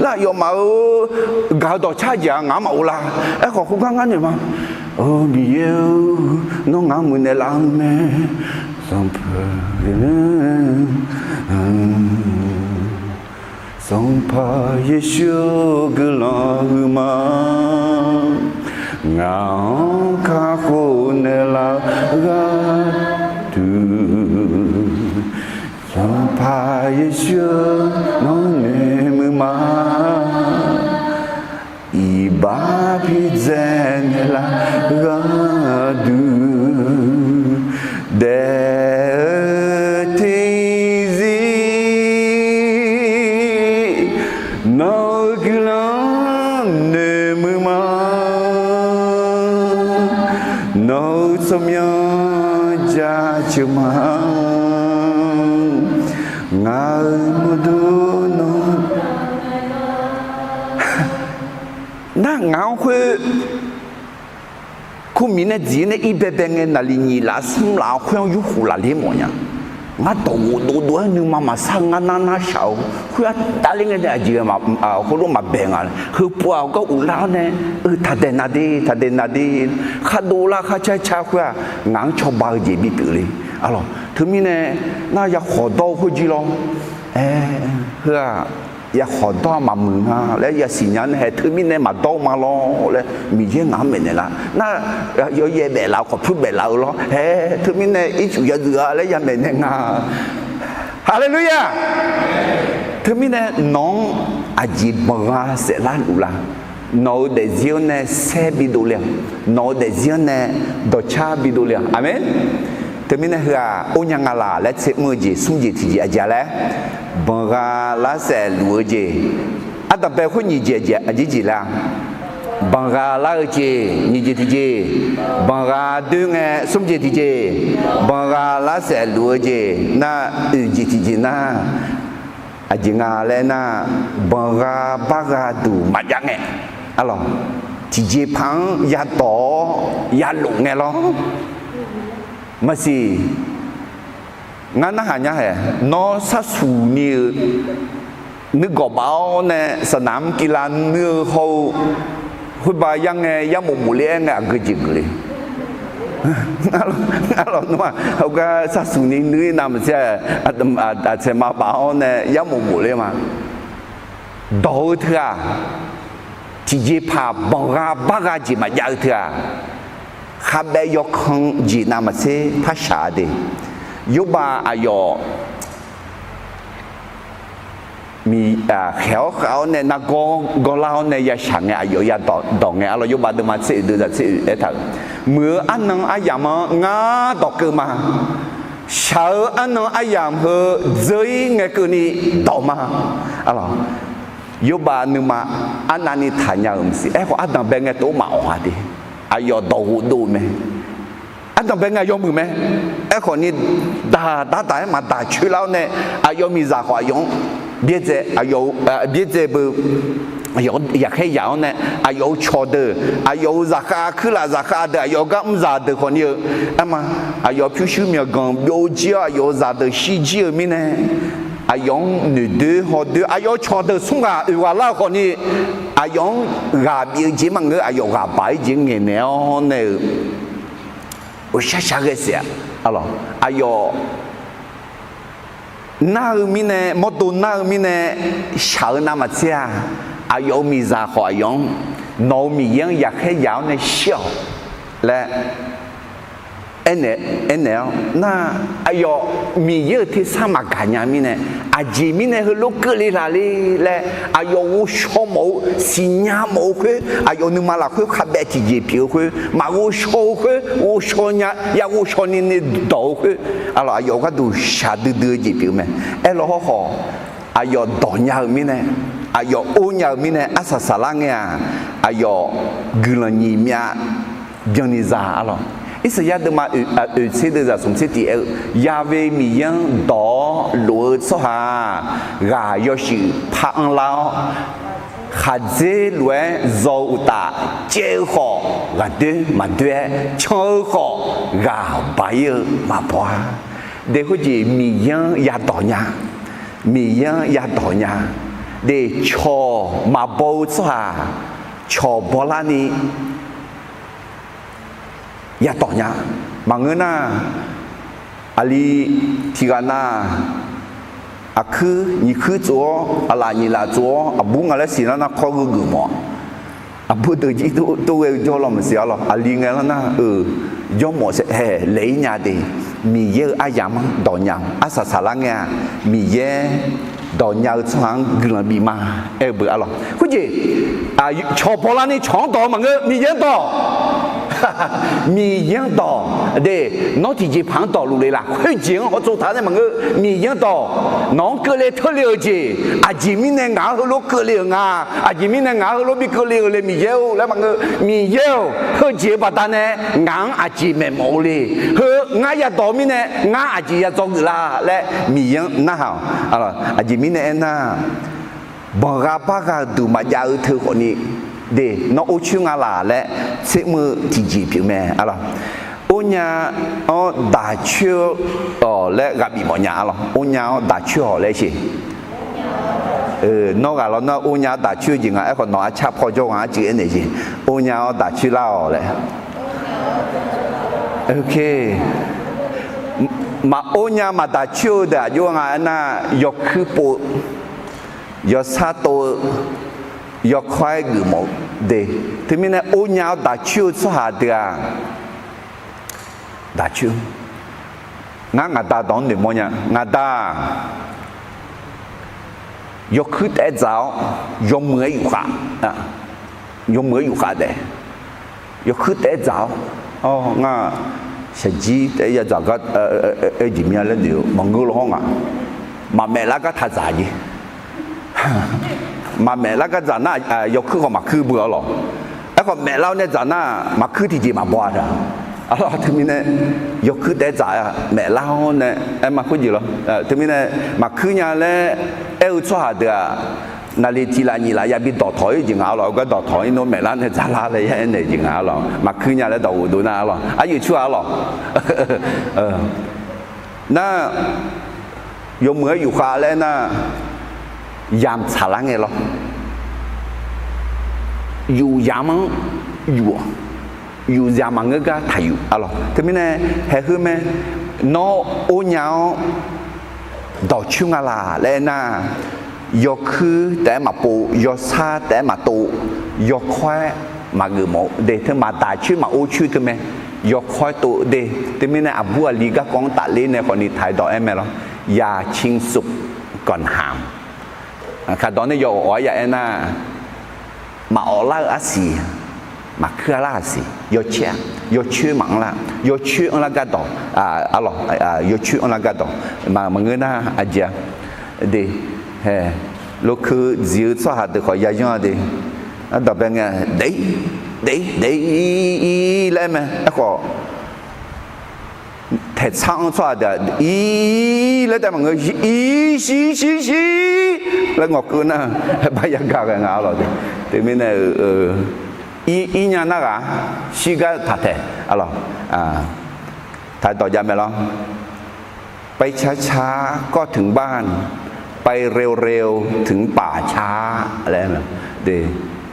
Lar aqyawfmaf-euq gaq-eu dawqcar jeq-aq ngaq-anr maqghov lar. Aerkhawf khoergar ngar noeq ma. Miqyaer-or, nawr ngaq-anr muiqnaeq laf-eu mae. Sanqpaq, Sanqpaq Yeqsur-or, guiqlanq huiqma. Ngaq-anr kakhof naeqlaf-eu gharduq, Sanqpaq Yeqsur-or, nawr noeqmuiq ma. Iqbax pidzae naeqlaf-eu gharduq, daef-eu terzir nawq-euq guiqlanq noeqmuiq ma. Nawq-euq tsawrmyanr jaceuq ma. Ngaq-euq mawrdo nawr nar ngaq-anr khoer khoermirnae dziq-ir nae ir baebae ngae naqliq nyiq laf smr laf-anr khoer-anr yurkhof lafler mawf nya. Ngar dawq ghofdov dov-aer nuima maqsar ngar nar narshaq-eu khoer-anr davler ngae nae aqjeq heulof maqbae nga. Heupov-aq gar uvlar-awr nae, eu taqdaeq na de, taqdaeq na de, khardov lar kharcar car khoer-aq ngaq-anr cawba-eu jeq bipyeuf le. Arlawq teumirnae nar yakhawq dawr-eu khoerjir lawr. Aer, heu-aq yakhawq dawr-aq maqmuiq nga laer yasiq nya nae hae, teumirnae maqdawr-eu ma lawr laer Miqyaer ngaq-anr maeqnaeq lar nar, yawyaev daeflaf-eu khawf pyur daeflaf-eu lawr hae, teumirnae ircuf yadzuif-a laer yamaeq naeq nga. Haleluya! Teumirnae nawq-anr aqjeq banqgha saef lar luf la? Nawq-euq daefzir-anr nae saer bidov le-aq, nawq-euq daefzir-anr nae dawqcar bidov le-aq. Aqmeq. Teumirnae heu-aq or nya nga laq laer tser mr-eu jeq smr jeq tiqjeq aqjeq-a laer, banqgha lar saef luf-eu jeq, ardanqbae khoer nyiq jeq aqjeq jeq laer-a? Banqgha lar-eu jeq nyiq jeq tiqjeq, banqgha doer ngae smr jeq tiqjeq, banqgha lar saef luf-eu jeq nar, oeq jeq tiqjeq nar, aqjeq nga laer nar, banqgha bargha duq maqjav ngae, arlawq, tiqjeqpaq-anr yadawq-awr yalof ngae lawr. Maqsiq, ngar narhaq nya hae, nawr sharsuq ni-eu nuigawq baf-awr nae saqnaq-anr kilav nuir-eu hawr-eu, khoerbav yar ngae yarmof mofler-aer ngae aqgeu jeq geuf le. Ngar lawq nmr-aq heugar sharsuq ni nuir-ir navmaqtser-a, aqtsaeq ma baf-awr nae yarmof mofler ma. Dawq-eu teu-aq, tiqjeqpaq banqgha bargha jeq maqjav-eu teu-aq, khavbaev yawkan jeq navmaqtser par shaq-a de. Yawrbav aqyawf khaeq-awr khav-awr nae nargawr gawrlar-awr nae yashaq ngae aqyawf yadawq dawq ngae, arlawq yawrbav deuvma tser oeq deuv zaq tser oeq aertaq-euq, muiq-eu arnan aryamq-anr ngar dawq keuv ma. Shaq-eu arnan aryamq heu dzeur-ir ngae keuvni dawq ma. Arlawq, yawrbav nuima arnavni taqnya-euq maqsiq. Aerkhawf ardanqbae ngae tov maqawq-a de. Aqyawf dawq ghofdov-eu mae. Ardanqbae ngae yawmuiq mae. Aerkhawf ni daq dardaq-aer maqdaq coer lar-awr nae, aqyawf miqzaq khawf aqyawf-anr byaerdzae, aqyawf byaerdzae beu, yaqkhaer yaq-awr nae, aqyawf-euq cawqdeuq, aqyawf-euq zaqkhav kuirlaf zaqkhav deuq, aqyawf-euq gar mrzaq deuq khawf ni-eu, aerma, aqyawf pyurshuir myawqganq byov-eu jir-awr aqyawf-euq zaqdeuq shirjir-eu mirnae, aqyawf-anr noeqdoer hawdoer, aqyawf-euq cawqdeuq smr ghaq oeq ghaq lar-eu khawf ni, aqyawf-anr ghaq bif-eu jeq maqngeur, aqyawf ghaq baq-ir jeq ngaeqnaeq-awr nae-eu, ghawqshaq shaq ghae siq-a. Arlawq, aqyawf nar-eu mirnae, mawrdo nar-eu mirnae, shaq-eu navmaqtser-aq, aqyawf-euq miqzaq khawf aqyawf-anr, nawq-euq Miqyaer-anr yaqkhaer yaq-awr nae shir-awq laer aernaeq-awr nar, aqyawf Miqyaer-euq tersar maqgaq nya mirnae, aqjeq mirnae heulof keuvle laf le laer, aqyawf ghovshaw mawf-eu, siqnya mawf-eu khoer, aqyawf nuima lafkhoer khavbaev tiqjeq pyeuf-eu khoer, maqghovshaw-eu khoer ghovshaw nya, ya ghovshaw ni ni dawq-eu khoer, aqlawq aqyawf gharduq shaqdui dui-eu jeq pyeuf-eu mae. Aerlaw hawrkhawf, aqyawf dawq nya-eu mirnae, aqyawf or nya-eu mirnae arsaq saqlar ngae-aq, aqyawf guiqlanq nyiq myav byanni za arlawq. Irsaqyar deuvma oeq tser deuv zaq smq tser tiq aer-eu, Yaqve Miqyaer-anr dawq-awr lof-eu tsawrhaq-aq, ghaq yawshuif par anrlar-awr, khaqdzer lof-aer zaw-eu uqtaf, caev-eu khawf ghaqdoer maqdoer-aer, can-eu khawf ghaq ba-ir-eu maqbaw-a. Daef khoerjeq Miqyaer-anr yadawq nya, Miqyaer-anr yadawq nya. Daef cawq maqbaw-eu tsawrhaq cawq bawlarni yadawq nya. Maqngeur nar, aqli tiqghaq nar, aqkuir nyiq kuir tsof-awr, aqlaf nyiq laf tsof-awr, aqbur nga laer siqlar nar kawr geugeuf mawf-a. Aqbur deuq jir tov ghae-eu jawr law maqsiq arlawq. Aqli ngae lar nar-euq jawrmawf saef haeq laeq-ir nya de. Miqyaer-euq aryamq-anr dawq nya-awq. Arsaq saqlar ngae-aq, Miqyaer dawq nya-eu tsawrhaq-anr guiqlanq bif ma aer-eu beu arlawq. Khoerjeq cawq bawlarni cawq-anr dawq-eu maqngeur, Miqyaer-anr dawq. Miqyaer-anr dawq de. Nawr tiqjeqpaq-anr dawqluf le laf? Khoerjeq-anr hawtsov taq nae maqngeur, Miqyaer-anr dawq. Nawq-anr keuvle teurle-euq jeq, aqjeq mirnae ngaq-anr heulof keuvle-euq nga, aqjeq mirnae ngaq-anr heulof bi keuvle-eu le Miqyaer-or laer maqngeur, Miqyaer-or, heujeq-eu baqdanae ngaq-anr aqjeq maeqmawf-eu le. Heu ngar yadawq-eu mirnae ngar aqjeq yadzaw geuf la laer Miqyaer-anr narhaq-awq. Aqjeq mirnae aernar, banqgha bargha-eu duq maqjav-eu teu khawfni, de, nawr or coer nga laq laer tsermr-eu tiqjeq pyeuf mae arlawq. Ornya-awr daq coer-awq laer ghaq bif mawfnya arlawq. Ornya-awr daq coer-awq laer sheq. Nawr ghaq law nar ornya-awr daq coer-eu jeq nga. Aerkhawf nawq arcar paw jawr gaq-anr cuiv aernaeq jeq. Ornya-awr daq coer lar-awq laer. Maq ornya maq daq coer-eu deuq aqjox-aer nga aernar, yawkuir pov-eu, yawsar tov-eu, yawkawr-aer geufmawf-eu de. Teumirnae ornya-awr daq coer-eu tsawrhaq deuq-aq, daq coer. Ngar ngaq da dawq-anr noeqmawr nya. Ngaq da-aq, yawkuir taef-aer dzaq-awr, yawmuiq-aer yufkhav, yawmuiq-aer yufkhav taef, yawkuir taef-aer dzaq-awr, ngar shaqjir taef-aer yadzaq gar, aer jeq mya laer noeq-eu maqngeur law hawr ngaq. Maqmaef lar gar taq dzaq jeq. Maqmaef lar gar dzaq nar, yawkuir khawf maqkuir beu arlawq. Aerkhawf maef lar-awr nae dzaq nar maqkuir tiqjeq maqbaw-a taq. Arlawq teumirnae yawkuir taef-aer dzaq maef lar-awr nae aer ma khoerjeq lawr. Teumirnae maqkuir nya laer aer-eu tsawrhaq deuq-aq, naqli tiq laf nyiq laf yabi dawqtawq-ir jeq nga arlawq. Heugar dawqtawq-ir nawr maef lar nae dzaq lar laer ya aernaeq jeq nga arlawq. Maqkuir nya laer dawq ghofdov nar arlawq. Aqyuif tsawrhaq arlawq. Nar, yawmuiq-aer yufkhav laer aernar, yamq tsaqlar ngae lawr. Yuf yamq-anr yuf-awq. Yuf yamq maqngeur gar taq yuf arlawq. Teumirnae haeq heu mae, nawr ornya-awr dawqcoer nga laq laer aernar, yawkuir taef-aer maqpov, yawsar taef-aer maqtov, yawkawr-aer maqgeuf mawf-eu de. Teu maqdaq coer maqor coer teu mae, yawkawr-aer tov de. Teumirnae aqbur aqli garkawv-anr tafler nae khawfni taq-aer dawq aer mae lawr. อย่าชิงสุขก่อนหาม Kaqdawq nae yawawf-awr ya aernar, maqawf lar-eu arsiq, maqkuir-a lar arsiq, yawcoer-a, yawcoer maqanr lar, yawcoer anrlar gardawq, arlawq, yawcoer anrlar gardawq, maqngeur nar aqjeq-a de. Hae, lokeu dziq-eu tsawrhaq deuq khawf yayanr-a de. Ardawq bae ngae, daef-ir, daef-ir, daef-ir laer aer mae. Aerkhawf, taeqtsar-anr tsawrhaq deuq-aq, ir laer taef maqngeur, ir shir shir shir laer ngawqkeuv nar, bar yagaq ghae nga arlawq de. Teumirnae-eu, ir nya nar ghaq, shirgar taq taeq arlawq. Taq dawq jav mae lawr. ไปช้าๆ ก็ถึงบ้าน ไปเร็วๆ ถึงป่าช้า laer.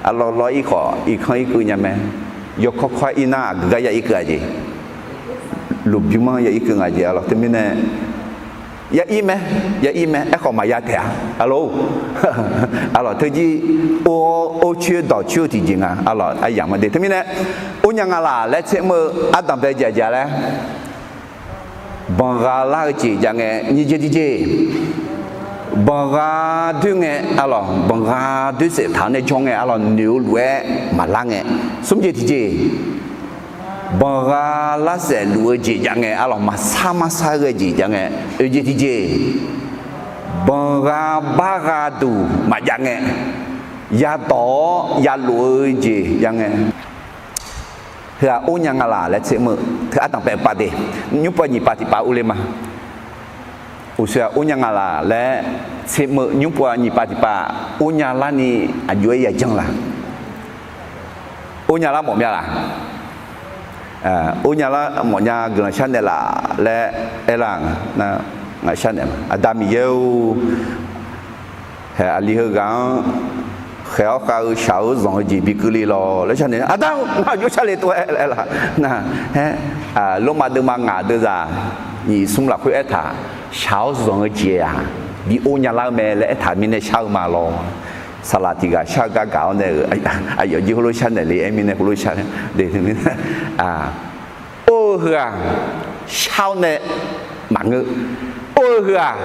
Arlawq lawr ir khawf irkanr irkeuv nya mae. Yawkawr kawr-aer ir nar aqgeu gar ya irkeuv-a jeq. Lmqbymr-anr ya irkeuv nga jeq arlawq. Teumirnae Ya ir mae, ya ir mae, aerkhawf maqya taef-a. Arlawr, arlawr, teujir or, or coer dawq coer-eu tiqjeq nga. Arlawr, aryamq-anr de. Teumirnae, or nya nga laq laer tser mr-eu ardanq bae jeq aqjeq laer, banqgha lar-eu jeq jav ngae, nyiq jeq tiqjeq, banqgha doer ngae, arlawr, banqgha doer saef taq-awr nae jawr ngae, arlawr, noeq-eu lof-aer maqlar ngae, smr jeq tiqjeq, banqgha lar saef luf-eu jeq jav ngae, arlawr, maqsar marsar ghae jeq jav ngae, oeq jeq tiqjeq, banqgha bargha duq maqjav ngae, yadawq-awr yalof-eu jeq jav ngae, heu-aq or nya nga laq laer tser mr-eu teu ardanq bae pav de. Nymr pov nyiq pav tiq pav urler ma. Uqshoe-aq or nya nga laq laer tser mr-eu nymr pov nyiq pav tiq pav, or nya larni aqjox-aer yajanr laq? Or nya lar mawf mya laq? Or nya lar mawf nya guiqlanq sharnaeq laf laer aerlar-aq, ngaq sharnaeq ma. Aqda Miqyaer-or, haeq aqli heughaq-anr khaeq-awr khav-eu shaq-eu zanq-eu jeq bi keuvle lawq laer sharnaeq. Aqda-or, ngar aqjox sharle tov-aer laer aerlar nar, aer, Lormav deuvma ngaq deuvzaq nyiq smr lafkhoer aertaq, shaq-awr zanq-eu jeq-aq bi or nya lar-eu mae laer aertaq mirnae shar-eu ma lawr. Saqlaq tiq ghaq shar-eu gar gaq-awr nae-euq aqyawf jir heulof sharnaeq le aer mirnae heulof shar de. Or-eu heu-aq, shar-awr nae maqngeur. Or-eu heu-aq,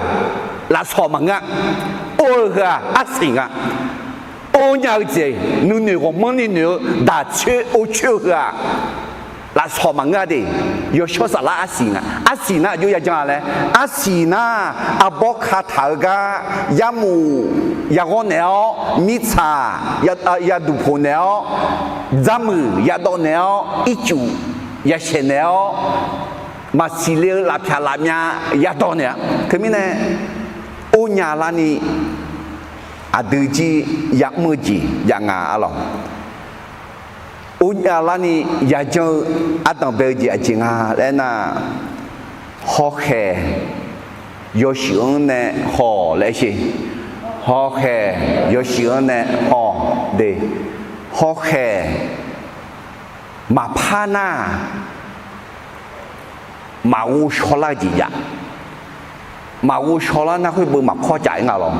lafsawq maqngeur-a. Or-eu heu-aq, arsiq nga. Or nya-eu jeq nuinoeq ghawqmanrni noeq-eu daq coer or coer-eu heu-aq, lafsawq maqngeur-a de. Yawshawr saflar arsiq nga. Arsiq nar aqjox yajanr-a laer, arsiq nar arbawr kataq-eu gar yarmof yaghawr naeq-awr, mirtsaq yaduq poq naeq-awr, dzarmuiq yadawv naeq-awr, ircuf yashaeq naeq-awr, maqsiq le-eu lafpyaq lafmyav yadawv naeq-a. Teumirnae, or nya larni aqdui jir ya'mr-eu jeq jav nga arlawq. Or nya larni yajanr-eu ardanq bae-eu jeq aqjeq nga laer aernar, hawkhaeq yawshuif-anr nae haw laer sher. Hawkhaeq yawshuif-anr nae haw de. Hawkhaeq maqpar nar-aq, maqghov shawlar-eu jeq jav. Maqghov shawlar nar khoer beu maqkawr caf-ir nga lawr.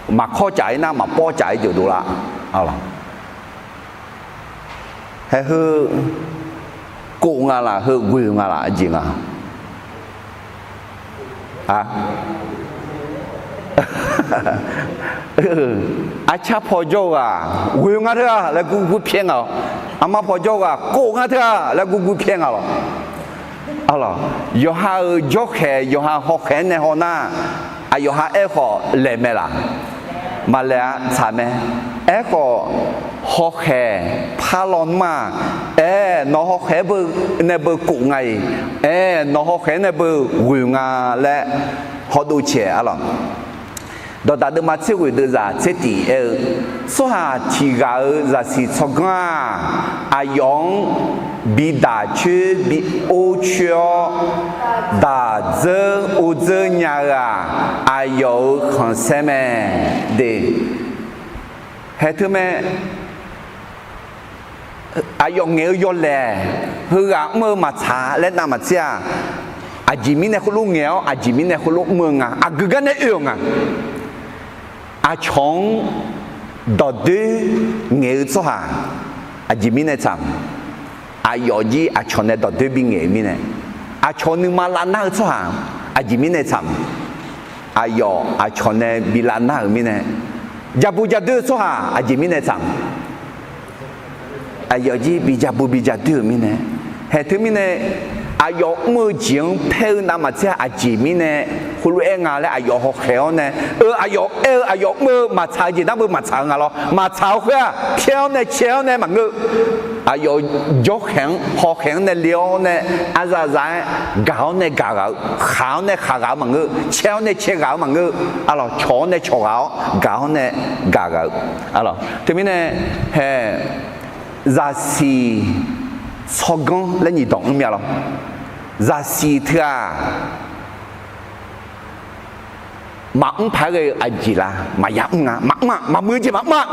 Maqkawr caf-ir nar maqpawr caf-ir jeq dovlar. Haeq heu kov nga laf, heu ghoe-eu nga laf, aqjeq nga. Arcar paw jawr-eu ghaq ghoe-eu nga teu-aq laer gurgur pyaer nga lawr. Armar paw jawr-eu ghaq kov nga teu-aq laer gurgur pyaer nga lawr. Yawqha-euq jawrkhaeq, yawqha hawkhaeq-anr nae haw nar, aqyawf ha aerkhawf laeq mae laf? Maqlaeq-a, tsaq mae. Aerkhawf, hawkhaeq par lawnmr-aq, aer, nawq hawkhaeq-anr beu nae beu kov nga-iq, aer, nawq hawkhaeq-anr nae beu ghoe nga laer hawdov caeq arlawq. Dawqdaq deuvma tser ghoeq deuvzaq tser tiq aer-eu, tsawrhaq tiq ghaq-euq zaqsiq tsawrganr-aq, aqyawf-anr bi daq coer bi or coer-awr, daq dzeur or dzeur nya-eu-aq, aqyawf-euq khanqsaer mae de. Haeq teu mae, aqyawf ngaeq-eu yawlaeq, heughaq mr-eu maqtsaq laer navmaqtser-aq, aqjeq mirnae khoerlof ngaeq-awr aqjeq mirnae khoerlof mr-eu nga, aqgeu gar nae oe-euq nga. Aqcawq-anr dawqdoer ngaeq-eu tsawrhaq aqjeq mirnae tsaq-eu? Aqyawf jir aqcawq nae dawqdoer bingaeq-eu mirnae. Aqcawq nuima lavnar-eu tsawrhaq aqjeq mirnae tsaq-eu? Aqyawf aqcawq nae bi lavnar-euq mirnae. Jaqbu jadoer-eu tsawrhaq aqjeq mirnae tsaq-eu? Aqyawf jir bi jaqbu bi jadoer-euq mirnae. Haeq teumirnae, aqyawf mr-eu jeq-anr paer-eu navmaqtser-aq, aqjeq mirnae heulof-aer nga laer aqyawf hawkhaeq-awr nae, eu, aqyawf aer-eu aqyawf mr-eu maqtsaq-eu jeq nar beu maqtsaq-eu nga lawr. Maqtsaq-eu khoer-aq, pyaer-awr nae cae-awr nae maqngeur-eu. Aqyawf jawrkhaeq-anr hawkhaeq-anr nae le-awr nae, arzaqzaq-aer gaq-awr nae gaq ghaq-eu, khaq-awr nae khaq ghaq-eu maqngeur, cae-awr nae cae ghaq-eu maqngeur, arlawq, cawq-awr nae cawq ghaq-awr, gaq-awr nae gaq ghaq-eu, arlawq. Teumirnae, haeq, zaqsiq tsawrganr laer nyiq dawq mr mya lawr. Zaqsiq teu-aq, maqmr paq-aer ghae-eu aqjeq la, maqya mr nga, maqmr-a, maqmuiq-eu jeq maqmr-a,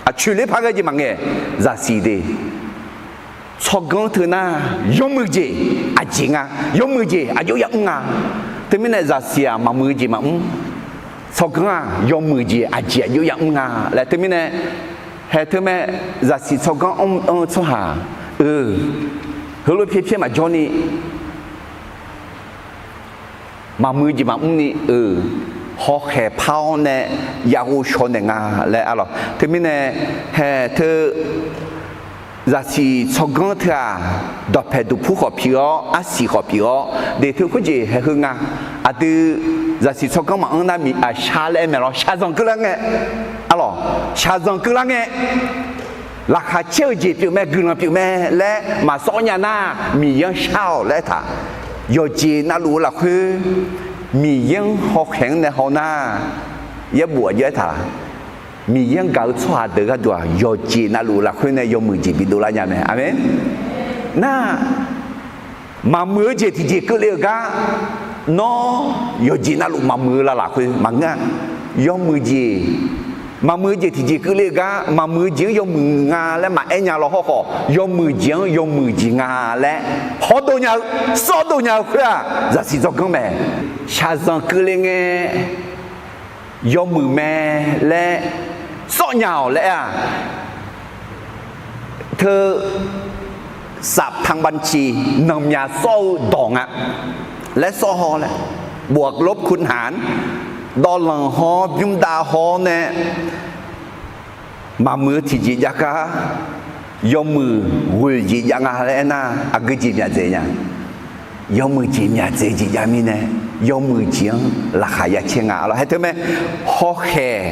aqcoeq ler paq-aer ghae jeq maqngaeq, zaqsiq de. Tsawrganr teu nar, yawmuiq jeq aqjeq nga, yawmuiq jeq aqjox ya mr nga. Teumirnae zaqsiq-aq maqmuiq-eu jeq maqmr. Tsawrganr-aq yawmuiq jeq aqjeq aqjox yamr nga laer. Teumirnae hae teumae zaqsiq tsawrganr anr-eu tsawrhaq, eu, heulof pyaer pyaer maqjawr ni, maqmuiq-eu jeq maqmr ni, eu, hawkhaeq par-awr nae ya ghovshaw naeq nga laer arlawq. Teumirnae hae teu zaqsiq tsawrganr teu-aq, dawqpaeq duqpur khawf pyeuf-awr, arsiq khawf pyeuf-awr, de teu khoerjeq hae heu nga. Aqdui zaqsiq tsawrganr maqanr nar, miq aqshar laer aer mae lawr, shaqzanq keuvlar ngae, arlawq, shaqzanq keuvlar ngae, laqkhaq caer-eu jeq pyeuf mae, guiqlanq pyeuf mae laer maqsawr nya nar, Miqyaer-anr shar-awq laer aertaq. Yawqjeq navluf-eu lafkhoer Miqyaer-anr hawkhaeq-anr nae haw nar, yaerbof aqjox aertaq laq. Miqyaer-anr gaq-eu tsawrhaq deuq gharduq-aq, yawqjeq navluf-eu lafkhoer nae yawmuiq jeq bidov lar nya mae. Aqmeq. Nar, maqmuiq-eu jeq tiqjeq keuvle-euq gar, nawr yawqjeq navluf maqmuiq-eu lar lafkhoer maqngeur-a. Yawmuiq jeq, maqmuiq-eu jeq tiqjeq keuvle-eu gar, maqmuiq-eu jeq-anr yawmuiq nga laer maqaer nya lawr hawrkhawf, yawmuiq jeq-anr yawmuiq jeq nga laer hawdov nya-eu, sawrdov nya-eu khoer-aq, zaqsiq tsawrganr mae. Shaqzanq keuvle ngae yawmuiq mae laer sawr nya-awq laer-aq, teu สัพพัญญู nanqmyaq sawr-eu dawq nga laer sawr haw laer, บวกลบคูณหาร dawvlanq haw-awr bymrdav haw-awr nae maqmuiq-eu tiqjeq jav gar, yawmuiq ghoeq jeq jav nga laer aernar, aqgeu jeq myaq dzaeq nya. Yawmuiq jeq myaq dzaeq jeq jav mirnae, yawmuiq jeq-anr laqkhaq ya caer nga lawr. Hae teumae hawkhaeq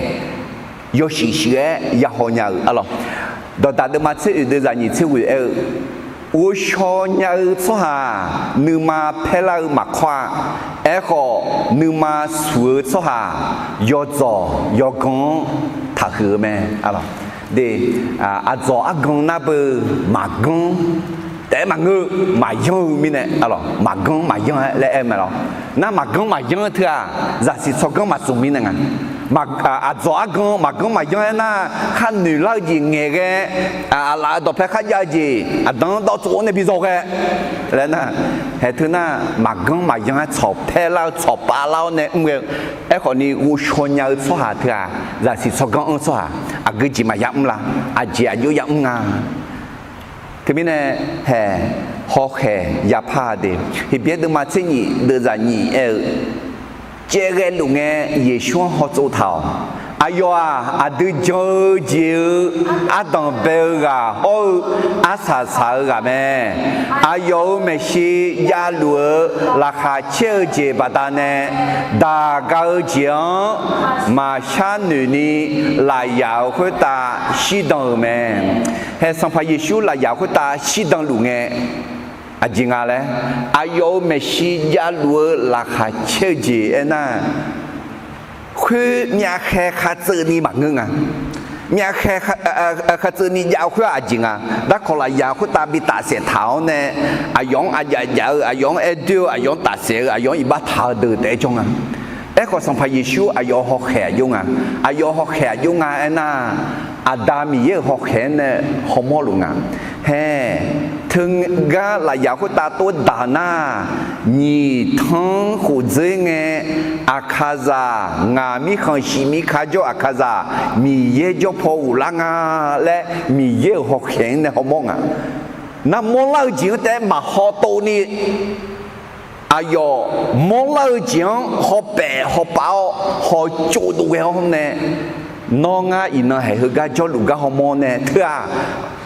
yawshuif shuif-aer ya haw nya-euq arlawq. Dawqdaq deuvma tser oeq deuv zaq nyiq tser ghoeq aer-eu, ghovshaw nya-eu tsawrhaq-aq, nuima paerlar-eu maqkawr-a. Aerkhawf, nuima suq-eu tsawrhaq yawdzawq yawgan-anr taqhuiq-eu mae. De, aqdzawq argan nar beu maqganr taef-aer maqngeur, maqyanr-eu mirnae, maqganr maqyanr-aer laer aer-eu mae lawr. Nar maqganr maqyanr-eu teu-aq, zaqsiq tsawrganr maqtsmq mirnae nga. Aqdzawq argan maqganr maqyanr-aer nar, khar noeq lar-eu jeq ngaeqghae, aqlaf-euq dawqpae kharjav-eu jeq aqdan-anr dawv tsov-awr nae bi zawghae laer nar, hae teu nar, maqganr maqyanr-aer tsawq paerlar-eu tsawq pavlar-awr nae mr ghae-eu. Aerkhawf ni ghovshaw nya-eu tsawrhaq teu-aq, zaqsiq tsawrganr anr tsawrhaq aqgeu jeq maqya mr la? Aqjeq aqjox ya mr nga. Teumirnae hae, hawkhaeq yapar de, Heqbyaer deuvma tser nyiq deuv zaq nyiq aer-eu, caevghae luf ngae Yeqsur-anr hawtsov taq-awq. Aqyawf-aq, aqdui jan-eu jeq-eu ardanq bae-eu ghaq hawr-eu arsaq saq-eu ghaq mae. Aqyawf-euq maeqshi javluf-eu laqkhaq caer-eu jeq baqdanae, daq ga-eu jeq-anr maqshar noeq ni lafyaq-euq khoertav shirdan-euq mae. Hae Sanqpaq Yeqsur lafyaq khoertav shirdan luf ngae, aqjeq nga laer, aqyawf-euq maeqshi javluf-eu laqkhaq caer-eu jeq aernar, khoer myavkhae khartseuv ni maqngeur nga. Myavkhae khartseuv ni jav-eu khoer-aq aqjeq nga. Darkawq lafyaq khoertav bi tafsaef taq-awr nae, aqyawf-anr aqjaf jaf-eu, aqyawf-anr aer doer-eu, aqyawf-anr tafsaef-eu, aqyawf-anr iqbax taq-eu deuq taef-aer jawr nga. Aerkhawf Sanqpaq Yeqsur aqyawf hawkhaeq aqjox nga. Aqyawf hawkhaeq aqjox nga aernar, Aqda Miqyaer-euq hawkhaeq-anr nae hawmawr luf nga. Hae, teugar lafyaq khoertav tov daq nar, nyiq tanr khof dzeur ngae, aqkaqzaq ngaq mirkhanq shif mirka jawr aqkaqzaq Miqyaer jawr paw ghoflar nga laer Miqyaer-euq hawkhaeq-anr nae hawmawr nga. Nar mawrlar-eu jeq-anr taef-aer maqhaw tov ni, aqyawf mawrlar-eu jeq-anr hawpaef hawpav-awr hawtsov dov ghae-awr nae, nawr ngar iqnan haeq heugar jawrluf gar hawmawr nae teu-aq,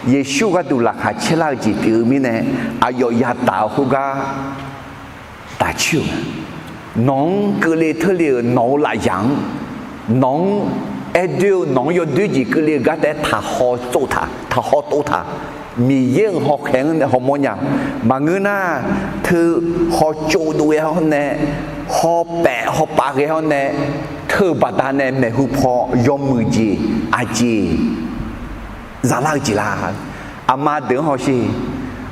Yeqsur gharduq laqkhaq caerlar-eu jeq pyeuf-eu mirnae, aqyawf yadaq-eu khoergar taqcoer-euq. Nawq-anr keuvle teurle-euq nawq-euq lafyaq-anr, nawq-anr aerdoer-eu nawq-anr yawdoer jeq keuvle-eu gar taef-aer taqhaw tsov taq, taqhaw tov taq. Miqyaer-euq hawkhaeq-anr nae hawmawr nya. Maqngeur nar, teu hawtsov dov ghae-awr nae, hawpaef hawpav ghae-awr nae, teu-euq baqdanae maeqhu paw yawmuiq jeq aqjeq zalar-eu jeq la? Aqma deuq-anr hawsher.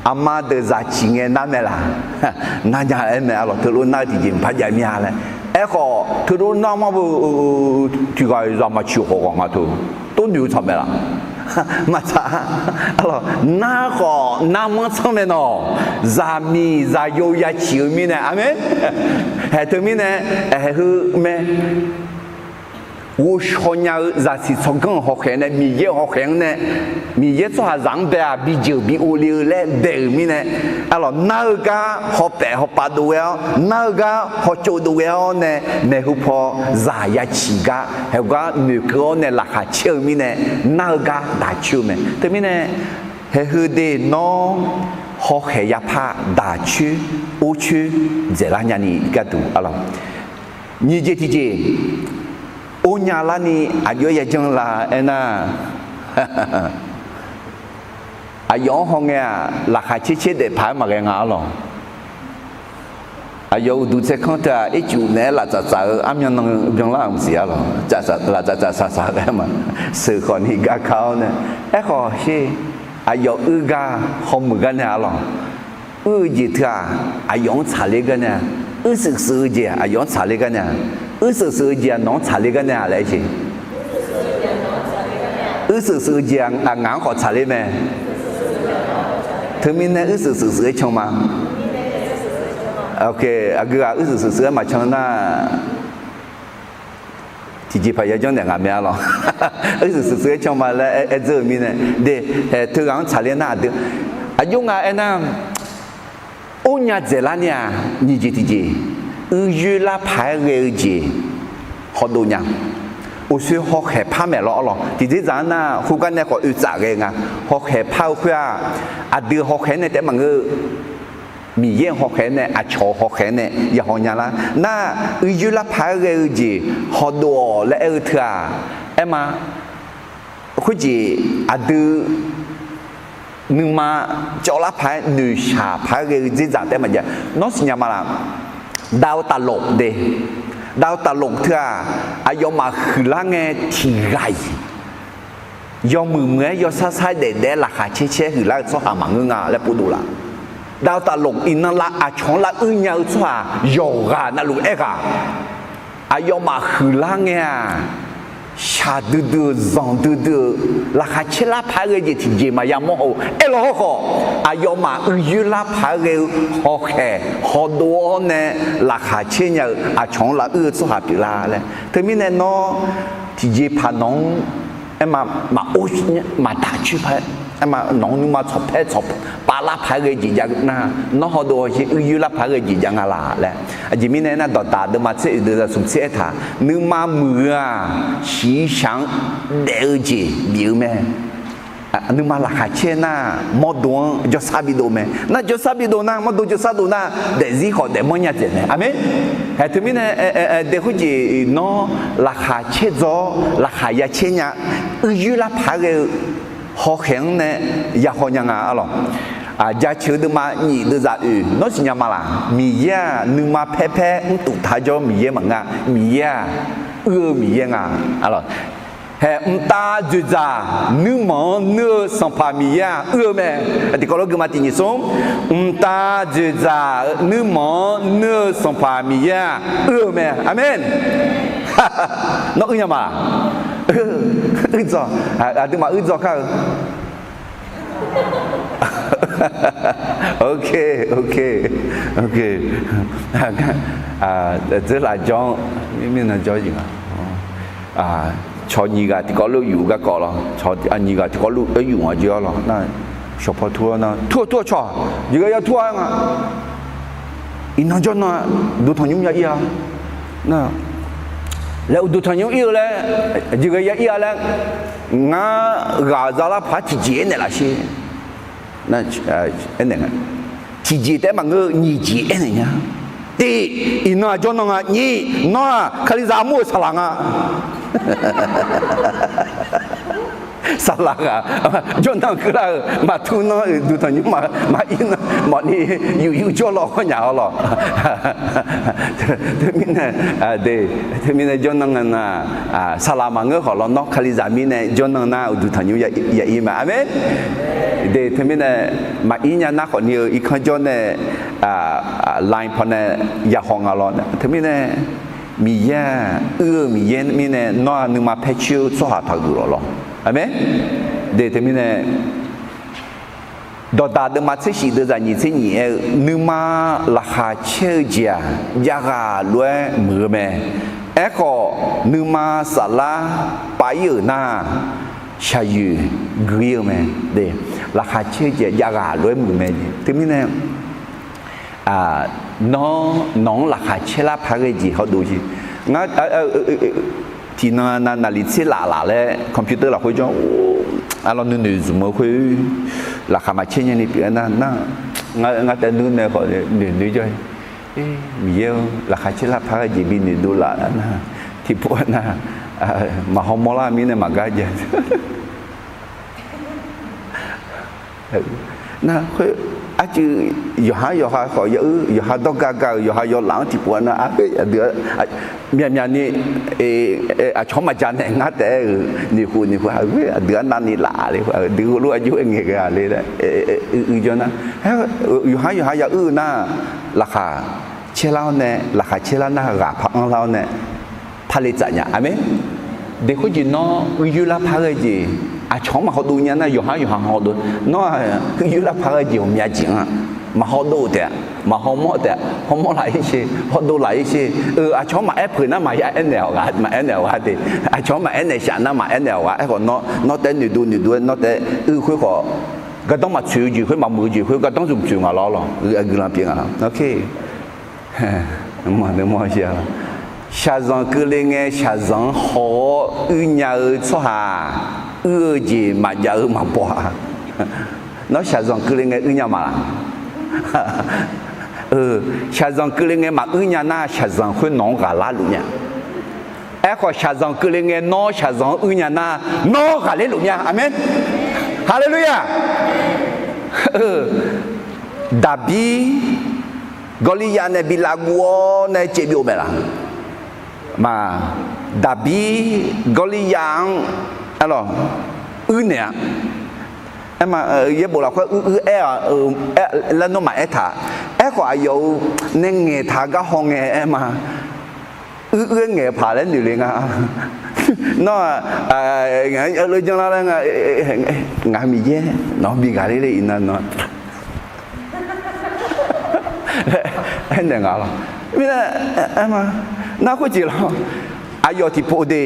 Aqma deuq zaq ciq ngae nar mae laq? Nar nya aer mae, arlawq, teulof nar-eu tiqjeq maqpar jav mir-a laer. Aerkhawf teulof nar mar beu, tiqghaq-iq zaq maqciq khawf ghaq nga teu, tov noeq-eu tsaq mae laq? Maqtsaq, arlawq, nar khawf narmanr tsanr mae nawq. Zaqmiq zaqyo yaciq-eu mirnae, aqmeq. Haeq teumirnae, haeq heu mae. Ghovshaw nya-eu zaqsiq tsawrganr-euq hawkhaeq nae, Miqyaer-euq hawkhaeq-anr nae, Miqyaer tsawrhaqzaq-anr bae-aq bijeuq bi ov le-eu laer daeq-euq mirnae, arlawq, nar-eu gar hawpaef hawpav dov ghae-awr, nar-eu gar hawtsov dov ghae-awr nae, maeqhu paw zaq yaciq gar haeq gar noeqkeuv-awr nae laqkhaq caer-eu mirnae, nar-eu gar daq coer-eu mae. Teumirnae, haeq heu de nawr hawkhaeq yapar daq coer, or coer dzaeqlar nyani gharduq, arlawq, nyiq jeq tiqjeq, or nya larni aqjox-aer yajanr la aernar, aqyawf-anr hawngae-aq, laqkhaq caer caer daef paq-aer maqghae nga, arlawq. Aqyawf uqduq tsaerkanr teu-aq, ircuf naeq-aer laftsaf tsaf-eu armyan nan byanlar-euq maqsiq, arlawq. Laftsaf tsaf saqsaq ghae ma. Sheuq khawfni gar ka-awr nae, aerkhawf sher, aqyawf uir gar hawmuiq gar nae, arlawq, uir-eu jeq teu-aq, aqyawf-anr tsaqler gar nae-a. Uir shuif shuif-eu jeq aqyawf-anr tsaqler gar nae-a. Uir shuif shuif-eu jeq-aq nawq-anr tsaqler gar nae-a laer aer jeq. Uir shuif shuif-eu jeq-aq ngaq-anr khawf tsaqler mae. Teumirnae uir shuif shuif shuif-aer can ma. Aqgeu ghaq uir shuif shuif shuif-aer maqcan nar, tiqjeqpaq yajanr naeq nga mae, arlawq. Uir shuif shuif shuif-aer can ma laer aer dzeur-eu mirnae, de, haeq teughaq-anr tsaqler nar aqdui, aqjox nga aernar, or nya dzaeqlar ni-aq, nyiq jeq tiqjeq, uiyoer lar paq-aer ghae-eu jeq hawdov nya. Uqshoe hawkhaeq par maeq lawr, arlawq. Tiqdzer dzaq-anr nar khoergar nae khawf oe tsaf ghae nga. Hawkhaeq par-eu khoer-aq, aqdui hawkhaeq nae taef maqngeur-eu, Miqyaer-euq hawkhaeq nae, aqcawq-euq hawkhaeq nae yahaw nya lar nar, uiyoer lar paq-aer ghae-eu jeq hawdov-awq laer aer-eu teu-aq, aer ma. Khoerjeq aqdui nuima cawvlar paq-aer noeqshaq paq-aer ghae-eu dzerdzaq taef maqjav. Nawr siqnya ma laf? Dav-eu taqlof de, dav-eu taqlof teu-aq, aqyawfmaf huiqlar ngae tiqghaq-iq yawmuiq muiq-aer yawsar sar-aer daef daef-aer laqkhaq caer caer-aer huiqlar-eu tsawrhaq maqngeur nga laer povdov laf. Dav-eu taqlof iqnan lav aqcawq-anr lav uir nya-eu tsawrhaq yawqghaq navluf aerghaq, aqyawfmaf huiqlar ngae-aq, shaqdui dui-euq zanqdui dui-euq laqkhaq caer lar paq-aer ghae jeq tiqjeq maqya mawr haw-eu aerlaw hawrkhawf, aqyawfmaf uiyoer lar paq-aer ghae-eu hawkhaeq hawdov-awr nae laqkhaq caer nya-eu aqcawq-anr lav uir-eu tsawrhaq pyeuflar laer. Teumirnae nawr tiqjeqpaq nawq-anr aerma maqor maqdaq coer paq-aer, aerma nawq-anr nuima tsawqpaer tsawqpav lar paq-aer ghae jeq jav nar, nawr hawdov hawsher uiyoer lar paq-aer ghae jeq jav nga laf laer. Aqjeq mirnae aernar, dawqdaq deuvma tser oeq deuq zaqsmq tser aertaq, nuima muiq-eu-aq, shiqshaq-anr daef-eu jeq bif-eu mae. Nuima laqkhaq caer nar, mawrdo-anr jawrsar bidov mae. Nar jawrsar bidov nar, mawrdo jawrsar dov nar, daefzir khawf daefmanr nya dzaeq mae. Aqmeq. Haeq teumirnae, daef khoerjeq nawr laqkhaq caer dzaw-awr laqkhaq ya caer nya, uiyoer lar paq-aer ghae-eu hawkhaeq-anr nae yahaw nya nga, arlawq. Jaceuq-eu deuvma nyif deuv zaq oeq nawr siqnya ma laf? Miqyaer-aq nuima paer paer mrtuf taq jawr-eu Miqyaer maqngeur-a. Miqyaer-aq uir-eu Miqyaer nga, arlawq. Haeq mqtav dzoeqdzaq nuirmanq-anr nuir-eu Sanqpaq Miqyaer-aq uir-eu mae. Tiqkawv lof guima tiq nyiq smr, mqtav dzoeqdzaq nuirmanq-anr nuir-eu Sanqpaq Miqyaer-aq uir-eu mae. Aqmeq. Nawr uir nya ma? Uir dzaw. Aqduimaf uir dzaw kar-eu. Ok, ok, ok. Dzeur laf jawr-anr mirnan jawr-eu jeq nga. Caw nyiq ghaq tiqkawv lof yuf garkawv lawr. Nyiq ghaq tiqkawv lof-aer yuf nga jir-awr lawr nar, shawqpaw tur-awr nar, tur-awq tur-awq caw. Jeqghae ya tur-a nga. Iqnan jawrnan duqtanqnymr ya ir-a. Laer uqduq tanqnymr ir-eu laer, jeqghae ya ir-a laer, ngar ghaq zalar paq-aer tiqjeq aernaeq laf sher. Aernaeq nga. Tiqjeq taef-aer maqngeur-eu nyiq jeq aernaeq nya. Tiq, iqnan-aq jawrnan nga. Nyiq, nawr-aq Kalizaq armur-euq saqlaq nga. Saqlaq ghaq jawrnan keuvlar-euq maqtur nanr-eu duqtanqnymr maqir nan mawfni yuf yuf jawr law hawr nyaf-awr lawq. Teumirnae, teumirnae jawrnan nga nar, saqlaq maqngeur khawf lawr nawr Kalizaq mirnae jawrnan nar uqduq tanqnymr ya ir mae. Aqmeq. De teumirnae maqir nya nar khawfni-eu irkanr jawr nae line pawnae yahaw nga lawr. Teumirnae Miqyaer-aq uir-eu Miqyaer mirnae nawr-aq nuima paer coer-eu tsawrhaq taqgeuf lawq lawr. Aqmeq. De teumirnae, dawqdaq deuvma tser shif deuvzaq nyiq tser nyiq aer-eu, nuima laqkhaq caer-eu jeq-aq, jav ghaq lof-aer muiq-eu mae. Aerkhawf, nuima saflar pav-ir-euq nar, shaqyoeq gui-ir-eu mae. De, laqkhaq caer-eu jeq-aq, jav ghaq lof-aer muiq mae. Teumirnae, nawr, nawq-anr laqkhaq caerlar paq ghae jeq hawdov jeq. Ngar, tiqnan naqliq tser laf laf laer computer lafkhoer jawr, arlawr nuinoeq zmq-eu khoer, laqkhaq maqcaer nyani pyeuf-aer nar, nar, ngar taef nuir nae khawf noeq noeq jawr-ir. Miqyaer-or, laqkhaq caerlar paq ghae jeq bi noeqdov laf nar, tiqpov-aer nar, maqhaw mawrlar mirnae maqgar ja. Nar khoer, arcuiv yawqhar yawqha khawf ya-ir, yawqha dawrga ga-euq yawqha yawlaf-anr tiqpov nar, aqdui myaqmyaq ni aqcawq-anr maqja naeq ngar taef-aer-euq noeqkhof noeqkhof aqdui arnavni laf le, aqdui heulof-aer jov-aer ngaeq ghae-a le laer uiq jawr nar, yawqhar yawqha ya-ir-eu nar, laqkhaq caerlar-awr nae, laqkhaq caerlar nar ghaq par anrlar-awr nae, par le tsaf nya. Aqmeq. De khoerjeq nawr uir yoerlar par ghae jeq, aqcawq-anr maqhawdov nya nar yawqhar yawqha hawdov. Nawr-aq uir yoerlar par ghae jeq ghawqmya jeq-anr-aq, maqhawdov taef-a, maqhaw mawr taef-a, hawmawr laf-ir sher, hawdov laf-ir sher. Aqcawq-anr maqaer peuq nar maqya aernaeq-awq ghaq, maqaer naeq-awq ghaq de. Aqcawq-anr maqaer naeq shaf nar maqaer naeq-awq ghaq. Aerkhawf nawr, nawr taef noeqdov noeqdov-aer nawr taef uir khoer khawf, gardanr maqtsoeq-eu jeq khoer, maqmuiq-eu jeq khoer gardanr zmq tsoeq ngaq lawr lawq, aqguiqlanq pyeuf ngaq lawr. Shaqzanq keuvle ngae shaqzanq-anr haw-awr uir nya-eu tsawrhaq, uir-eu jeq maqjav-eu maqbaw-a. Nawr shaqzanq keuvle ngae uir nya ma laq? Shaqzanq keuvle ngae maquir nya nar, shaqzanq khoer nawq-anr ghaqlar luf nya. Aerkhawf, shaqzanq keuvle ngae nawr shaqzanq-anr uir nya nar, nawr ghaqler luf nya. Aqmeq. Haleluya! Daqbir Gawrliyav nae bi lavguv-awr nae caev byov mae laq? Maq, Daqbir Gawrliyav-anr, arlawq, uir naeq-a. Aerma, yaerbof lafkhoer uir uir aer-a, laer nawmaf aertaq. Aerkhawf aqyawf-euq nae ngaeqtaq gar haw ngae aerma. Uir uir-aer ngaeq paq laer noeq le nga. Nawr-aq, ngaq-anr janrlar laer nga, ngaq Miqyaer nawq-anr bi ghaqler le iqnan nawr aernaeq nga lawq. Mirnae, aerma, nar khoerjeq lawr, aqyawf tiqpov de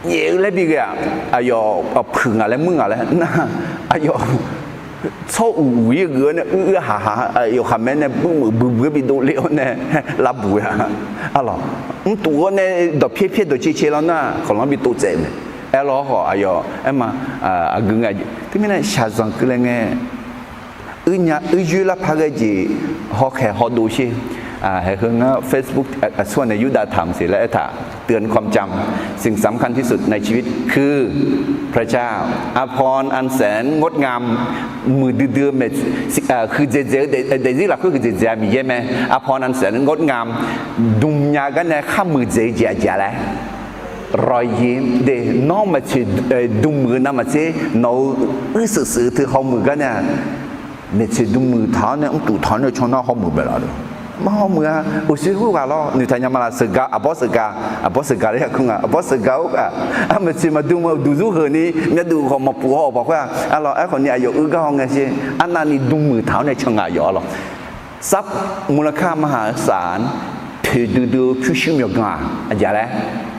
nyaef-eu laer bi ghae-aq, aqyawf puiq ngaq laer muir ngaq laer nar, aqyawf tsawr uq uq-ir geuf-awr nae uir uir haqhaq, aqyawf khaqmae nae buimeuf buibuir bidov le-awr nae lavbuq-a. Arlawq, mrtuf-awr nae dawqpyaer pyaer dawqcae cae lawr nar, kawqlanr bi tov tsaev-eu mae. Aerlawr khawf aqyawf aerma, aqgeu nga. Teumirnae shaqzanq keuvle ngae uir nya, uir yoer lar par ghae jeq hawkhaeq hawdov sher. Haeqheu ngar Facebook aqsur-aq nae Yurdav taq maqsiq laer aertaq. เตือนความจำ สิ่งสำคัญที่สุดในชีวิตคือ พระเจ้า อภรณ์อันแสนงดงาม muiqdui dui-eu mae, huiqdzaeq dzaeq-eu daefzir lafkhoer huiqdzaeq dzaeq-a Miqyaer mae. อภรณ์อันแสนงดงาม dm nya gar nae khar muiqdzaeq-eu jeq aqjeq-a laer รอยยิ้ม de, nawr maqtsoeq dm muiq-eu navmaqtser nawq-euq uir seuq seuq-eu teu hawmuiq gar nae-aq, maeqtsoeq dm muiq taq-awr nae mrtuf taq-awr nae caw nar hawmuiq bae laf-a. Mar hawmuiq-a, uqshoe khoerghaq lawr noeqtaq nya ma laf. Sheuqgaq aqbawr sheuqgaq, aqbawr sheuqgaq laer yaqkur nga, aqbawr sheuqgaq-or ghaq, aqmeq tsoeq maqdm-eu duq zmr heuq ni myavduq khawf maqpuf haw-awq paq khoer-aq, arlawq, aerkhawf ni aqyawf uir gar haw ngae sher, arnavni dm muiq taq-awr nae can nga aqyawf arlawq. Sar murlakar maqhaq-eu saf-anr toeqdui dui-eu pyurshuir myawqganq-aq aqjeq laer,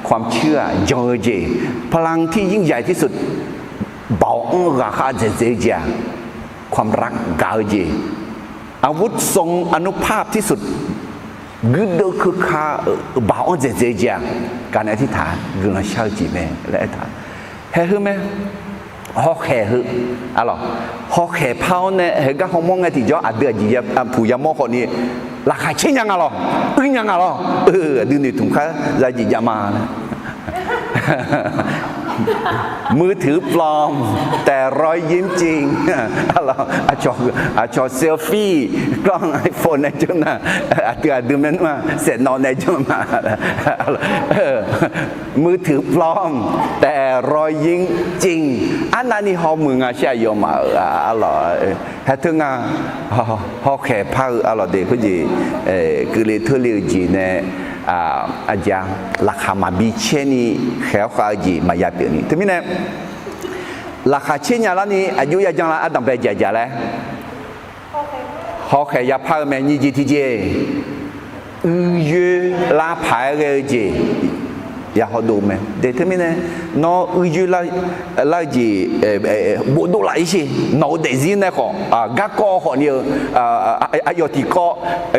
ความเชื่อ jan-eu jeq, พลังที่ยิ่งใหญ่ที่สุด baoq-anr ghaqkhav dzaeqdzaeq-eu jeq-aq, ความรัก gaq-eu jeq, อาวุธทรงอานุภาพที่สุด guirdeuv keuka-euq baoq-anr dzaeqdzaeq-eu jeq-aq, gaq nae tirtaq guiqlanq shar-eu jeq mae laer aertaq. Haeqheu mae, hawkhaeq heu, arlawq, hawkhaeq par-awr nae heugar hawmawr ngae tiqjawr aqdui aqjeq puq yamawr khawf ni laqkhaq caer nya nga lawq, uir nya nga lawq, aqdui noeqtmq kar zajeq jav ma laer มือถือปลอม แต่รอยยิ้มจริง arlawq, aqcawq selfie กล้อง iPhone nae janr nar, aqdui aqdui maernmr-aq saeqnawv nae janr ma. มือถือปลอม แต่รอยยิ้มจริง arnavni hawmuiq nga shir aqyawfmaf-euq arlawq. Haer teu nga, hawkhaeq par-eu arlawq de khoerjeq, keuvle teurle-eu jeq nae, aqjeq-a, laqkhaq maqbi caer ni khaeq-awr khav-eu jeq maqya pyeuf ni. Teumirnae Laqkhaq caer nya larni aqjox yajanr lar ardanq bae jeq aqjeq laer, hawkhaeq yapar-eu mae. Nyiq jeq tiqjeq, uiyoer lar paq-aer ghae-eu jeq ya hawdov mae. Teumirnae, nawr uiyoer lar-eu jeq bofdov laf-ir sher. Nawq-eu daefzir nae khawf, garkawv khawf ni-eu aqyawf tiqkawv,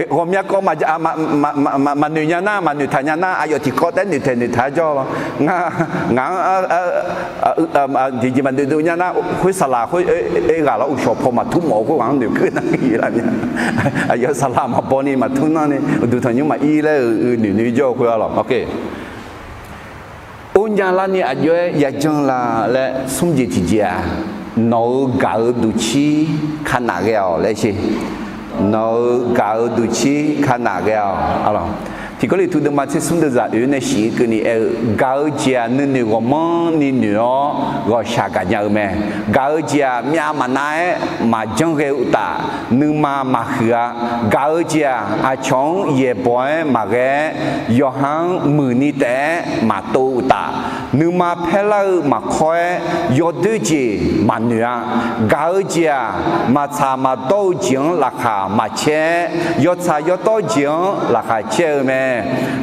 ghawqmya kawv maqnoeq nya nar, maqnoeq taq nya nar, aqyawf tiqkawv taef noeqtaeq noeqtaq-aer jawr-awr, ngar, ngaq-anr tiqjeq maqnoeq dov nya nar, khoer saqlaq khoer ghaq lawr uqshawq paw maqtur mawf-eu khoerghaq-anr noeqkeuv nar ir lar mya. Aqyawf saqlaq maqbaw ni maqtur nar ni uqduq tanqnymr maqir laer-eu noeqnoeq jawr-eu khoer-a lawq. Or nya larni aqjox-aer yajanr la laer smr jeq tiqjeq-aq, nawq-euq gaq-eu duqcir kanaf ghae-awq laer sher. Nawq-euq gaq-eu duqcir kanaf ghae-awq. Tiqkawv lef tu deuvma tser smr deuvzaq oeq nae shif-eu keuvni aer-eu, gaq-eu jeq-aq nuinoeq ghawqmanrni noeq-awr ghawqshaq gaqnya-eu mae. Gaq-eu jeq-aq myav maqnav-aer maqjanr ghae-eu uqtaf, nuima maqhuiq-a. Gaq-eu jeq-aq aqcawq-anr yaeqbawq-aer maqghae-aer, yawqha-anr muiqni taef-aer maqtov-eu uqtaf, nuima paerlar-eu maqkawr-aer yawdoer jeq maqnoeq-a. Gaq-eu jeq-aq maqtsaq maqdawr-eu jeq-anr laqkhaq maqcaer-aer, yawtsaq yawdawr jeq-anr laqkhaq caer-eu mae.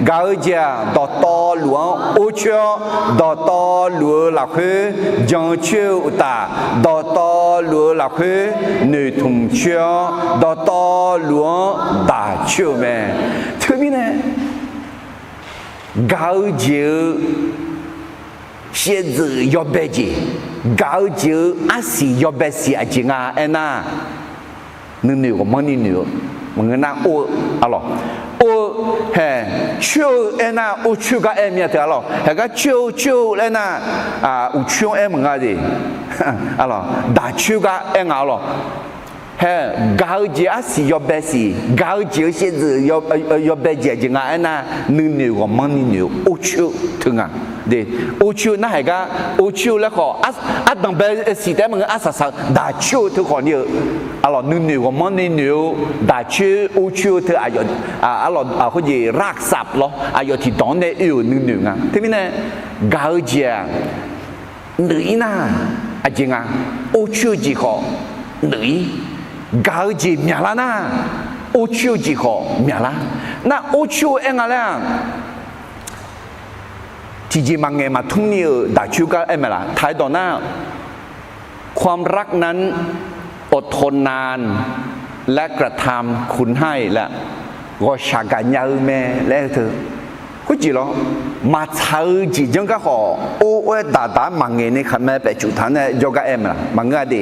Gaq-eu jeq-aq dawqtawvluf-anr or coer-awr, dawqtawvluf-eu lafkhoer jan coer-eu uqtaf, dawqtawvluf-eu lafkhoer noeqtmq coer-awr, dawqtawvluf-anr daq coer-eu mae. Teumirnae, gaq-eu jeq-eu shaevdzeuf yawbae jeq, gaq-eu jeq-eu arsiq yawbae siq aqjeq nga aernar, nuinoeq ghawqmanrni noeq-eu maqngeur nar or-eu, a lawq, or-eu, hae, coer-eu aernar or coer gar aer mir-a teu-a lawq. Haegar coer-eu coer-eu laer nar, uqcoer-anr aer maqnga jeq, a lawq, daq coer gar aer nga-a lawq. Hae, gaq-eu jeq arsiq yawbae siq, gaq-eu jeq-eu shaevdzeuf yawbae jeq aqjeq nga aernar, nuinoeq ghawqmanrni noeq-eu or coer-eu teu nga. Or coer-eu nar haegar or coer-eu laer khawf, ardanq bae siq taef-aer maqngeur, arsaq saq-eu daq coer-eu teu khawf ni-eu, a lawq, nuinoeq ghawqmanrni noeq-eu daq coer or coer-eu teu aqyawf, a lawq, khoerjeq raqsaf lawr, aqyawf tiqdawq-anr nae oe-euq nuinoeq nga. Teumirnae, gaq-eu jeq-aq nuif-ir nar, aqjeq nga, or coer-eu jeq khawf nuif-ir. Gaq-eu jeq myaqlar nar, or coer-eu jeq khawf myaqlar. Nar or coer-eu aer nga laer-aq, tiqjeq maqngaeq maqtmr ni-euq daq coer gar aer mae laf. Taq-aer dawq nar, ความรักนั้น อดทนนาน และกระทำคุณให้ laer, ghawqshaq gaqnya-eu mae laer teu. Khoerjeq lawr, maqtsaq-eu jeq janr gar khawf or or-aer daq daq-aer maqngaeq ni khaqmae paefcuf taq nae jawrgar aer mae laf. Maqngeur-a de.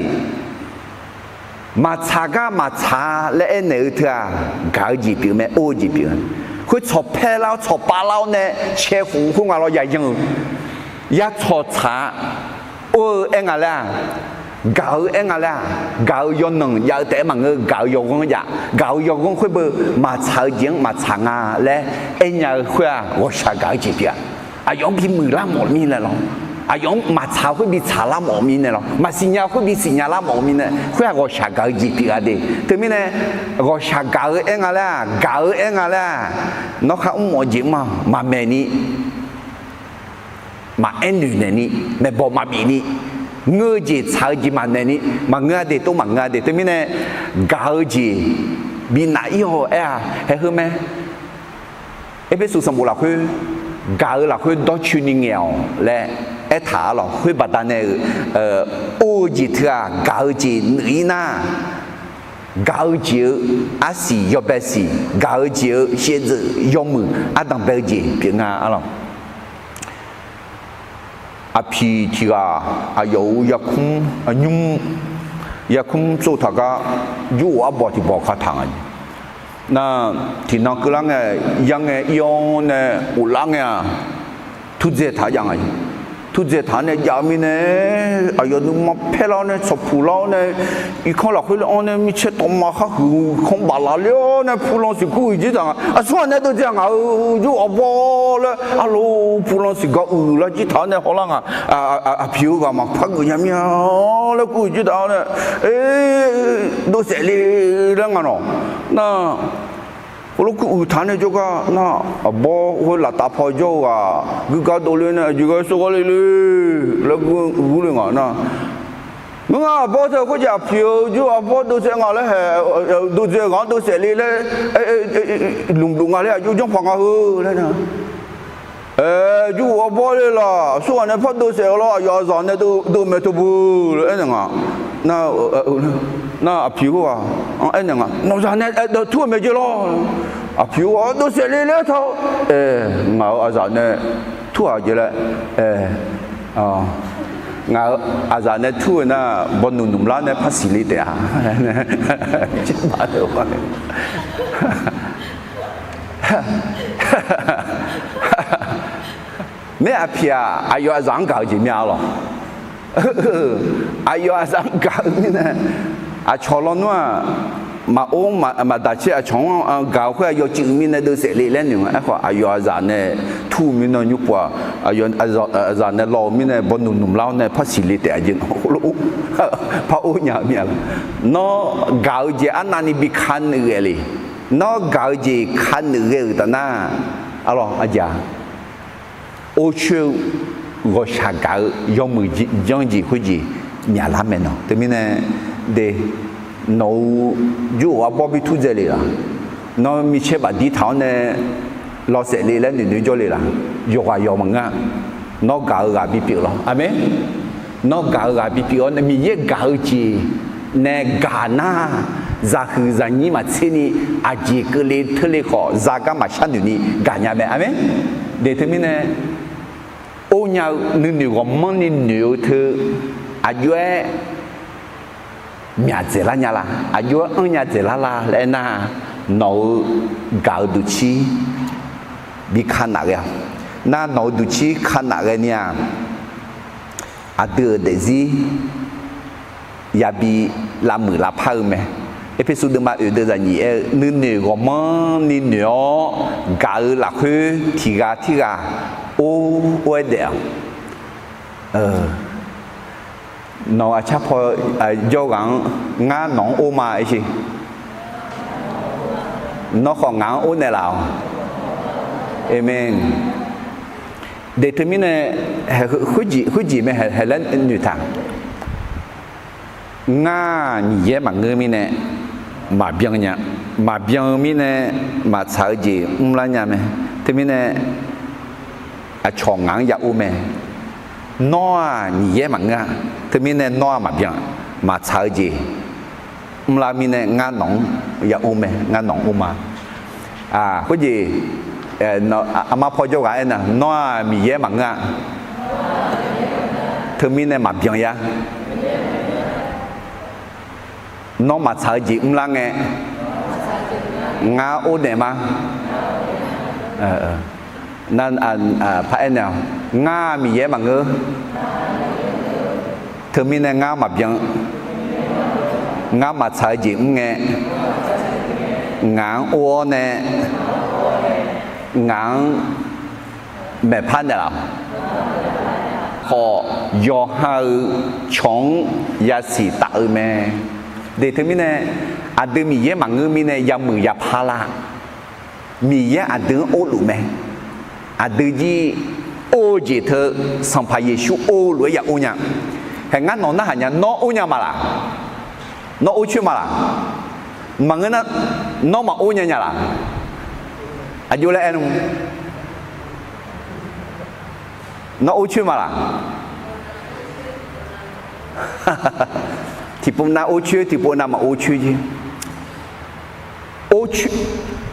Maqtsaq gar maqtsaq-a laer aernaeq-eu teu-aq, gaq-eu jeq pyeuf mae, or-eu jeq pyeuf-a. Khoer tsawq paer lar-awr tsawq pav lar-awr nae cae khof-eu khoerngae lawr yayan-eu, ya tsawq tsaq-a. Or-eu aer nga laer-aq, gaq-eu aer nga laer-aq, gaq-eu yawnanq jav-eu taef-aer maqngeur, gaq-eu yawghanr jav, gaq-eu yawghanr khoer beu maqtsaq-eu jeq-anr maqtsaq nga laer aernya-eu khoer-aq, ghawqshaq gaq-eu jeq pyeuf-a. Aqyawf-anr bimuiq lar mawf mirnae lawr, aqyawf-anr maqtsaq-eu khoer bitsaq lar mawf mirnae lawr, maqsiqnya-eu khoer bisiqnya lar mawf mirnae, khoer-aq ghawqshaq gaq-eu jeq pyeuf-a de. Teumirnae, ghawqshaq gaq-eu aer nga laer-aq, gaq-eu aer nga laer-aq, nawr khar mr mawf-eu jeq mr-a, maqmaeq ni, maqaer noeq naeq ni, maeqbawq maqbif ni, ngeur-eu jeq tsaq-eu jeq maqnaeq ni, maqngeur-a de, tov maqngeur-a de. Teumirnae, gaq-eu jeq binaf-ir-awq aer-a, haeq heu mae. Erpersu sanqbof lafkhoer, gaq-eu lafkhoer dawrcoeni ngaeq-awq laer aertaq-a lawq. Khoer baqdanae-euq or-eu jeq teu-aq, gaq-eu jeq nuif-ir nar, gaq-eu jeq-eu arsiq yawbae siq, gaq-eu jeq-eu shaevdzeuf yawmuiq ardanq bae-eu jeq pyeuf nga-a lawq. Aqpiq tiq ghaq aqyawf-euq yarkmr, nymr yarkmr tsov taq gar, jur-euq arbawr tiq bawq ka taq nga. Nar, tiqnan keuvlar ngae, yar ngae ir-awr nae ghoflar ngae-aq, turdzae taq-aer jav nga. Turdzae taq-aer nae jav-eu mirnae, aqyawf nuima paer lar-awr nae tsawqpuq lar-awr nae, irkanr lafkhoer le-anr nae mircaer tawvma khar huiq-eu irkanr baflaf le-awr nae pulan siqkur uiq jir taq nga. Aqsur ghaq nae deuvdzae ngaq-euq jur-euq arbawr laer, arlor pulan siqgar uiq lar jir taq-awr nae hawlar nga. Aqpiq-eu ghaq maqpar geuf nya mir-a laer kur uiq jir taq-awr nae, dov saef le laer nga nawq. Nar, heulof kur uiq taq nae jawrgar nar, aqbawr khoer laftav paw jawr-eu ghaq guigar dovle nae aqjeq ghae sawrgar le le laer gur le nga nar, Ngar aqbawr teu khoerjeq aqpoeq-eu jur aqbawr dovsaef nga laer hae, dovsaef ghaq-anr dovsaef le laer, lmqluf nga laer aqjox janrpaq nga heu laer nar, jur ghaq aqbawr le laf, aqsurghaq nae par dovsaef-eu lawr, aqyawf aqzaq nae dov-eu mae teu bu laer aernaeq nga. Nar, nar aqpoeq khoerghaq-anr aernaeq nga, nawqzaq nae tur-eu mae jeq lawr. Aqpoeq khoerghaq dovsaef le laer taq-awr, ngaq-euq aqzaq nae tur-aq jeq laer, ngaq-euq aqzaq nae tur-eu nar, bawnuq nmqlar nae par siqle taef-a. Maer aqpiq-aq, aqyawf aqzaq-anr gaq-eu jeq myav-a lawq. Aqyawf aqzaq-anr gaq-eu mirnae, aqcawq lawnmr-aq, maqor maqdaq caer, aqcawq-anr gaq-eu khoer-aq yawcuiv mirnae dovsaef le laer noeq nga. Aerkhawf aqyawf aqzaq nae tur-eu mirnae nymr pov-aq, aqzaq nae law-eu mirnae bawnuq nmqlar-awr nae par siqle taef-a jeq, par or nya-eu myav lawq. Nawr gaq-eu jeq arnavni bi ka nuif ghae le. Nawr gaq-eu jeq ka nuif ghae-euq taf nar, arlawq aqjeq-a, orcoer-eu ghawqshaq gaq-eu yawmuiq janr jeq khoerjeq myaqlar mae nawq. Teumirnae de, nawq-euq jur-euq aqbawr bi tur dzae le laf? Nawr micaer bafdir taq-awr nae lawsaef le laer noeqnoeq jawr le laf? Yawqghaq yawq maqngeur-a. Nawr gaq-eu ghaq bipyeuf lawr. Aqmeq. Nawr gaq-eu ghaq bipyeuf-awr nae Miqyaer gaq-eu jeq nae gaq nar, zaqhuiq zaqnyir maqtser ni, aqjeq keuvle teurle khawf zagar maqshar noeq ni gaqnya mae. Aqmeq. De teumirnae or nya-eu nuinoeq ghawqmanrni noeq-eu teu aqjox-aer myaq dzaeqlar nya la? Aqjox-aer anr nya dzaeqlar la laer aernar, nawq-euq gaq-eu duqcir bi ka naf ghae-a. Nar nawq-euq duqcir ka naf ghae ni-aq, aqdui-euq daefzir yabi lavmuiq lavpar-eu mae. Erpersu deuvma oeq deuv zaqnyiq aer-eu, nuinoeq ghawqmanrni noeq-awr gaq-eu lafkhoer tiq ghaq tirghaq or or-aer daef-awq. Nawq-euq aqcar paw jawr ghaq-anr, ngar nawq-anr or ma aer sher. Nawr khawf ngaq-anr or naeqlaf-awq. Aqmeq. De teumirnae khoerjeq mae hae laer noeqtaq. Ngar Miqyaer maqngeur mirnae maqbyan nya. Maqbyan-eu mirnae maqtsaq-eu jeq mrlar nya mae. Teumirnae aqcawq ngaq-anr ya or mae. Nawr-aq Miqyaer maqngeur-a. Teumirnae nawr-aq maqbyan, maqtsaq-eu jeq mrlar mirnae ngar nawq-anr ya or mae, ngar nawq-anr or ma. Khoerjeq aqma paw jawr ghaq aernar, nawr-aq Miqyaer maqngeur-a. Teumirnae maqbyan ya. Nawr maqtsaq-eu jeq mrlar ngae, ngar or naeq ma. Nar par aernaeq-awq, ngar Miqyaer maqngeur. Teumirnae ngar maqbyan. Ngar maqtsaq-eu jeq mr ngae, ngaq-anr or-awr nae, ngaq-anr maeqpar naeqlaf-awq. Khawf, yawqha-euq cawq-anr yasiq taf-eu mae. De teumirnae, aqdui Miqyaer maqngeur mirnae yamuiq yapar lar. Miqyaer aqdui-anr orluf mae. Aqdui jir or-eu jeq teu Sanqpaq Yeqsur or-eu lof-aer ya or nya. Hae ngar nawq narhaq nya, nawr or nya ma laq? Nawr or coer ma laq? Maqngeur nar, nawr maqor nya nya laq? Aqjox laer aer nu. Nawr or coer ma laq? Tiqpov nav or coer, tiqpov nav maqor coer jir. Or coer,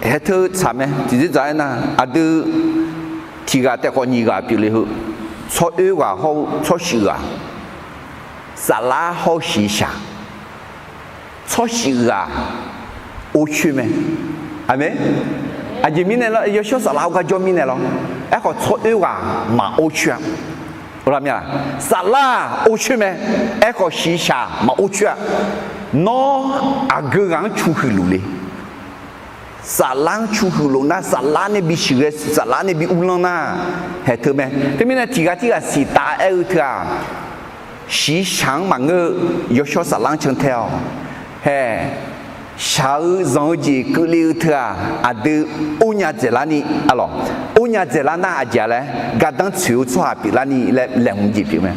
hae teu tsaq mae. Tiqzir dzaq aernar, aqdui tiq ghaq taef khawf nyiq ghaq pyeufle heu, tsawroer ghaq hawr-eu tsawrshuif ghaq, saflar hawr-eu shiqshaq, tsawrshuif ghaq or coer mae. Aqmeq. Aqjeq mirnae lawr, yawshawr saflar-awr gar jawr mirnae lawr. Aerkhawf tsawroer ghaq maqor coer-a. Saflar-aq or coer mae. Aerkhawf shiqshaq maqor coer-a. Nawr aqgeu ghaq-anr cu huiqluf le. Saflar-anr cu huiqluf nar, saflar nae bi shuiq ghae, saflar nae bi uvlanr nar, hae teu mae. Teumirnae tiq ghaq tirghaq siqtaf aer-eu teu-aq, shiqshaq-anr maqngeur-eu, yawshawr saflar-anr cantae-awq. Hae, shaq-eu zanq-eu jeq keuvle-eu teu-aq, aqdui or nya dzaeqlar ni, arlawq, or nya dzaeqlar nar aqjeq-a laer, gardanr tsoeq-eu tsawrhaq pyeuflar ni laer laeqhmq jeq pyeuf mae.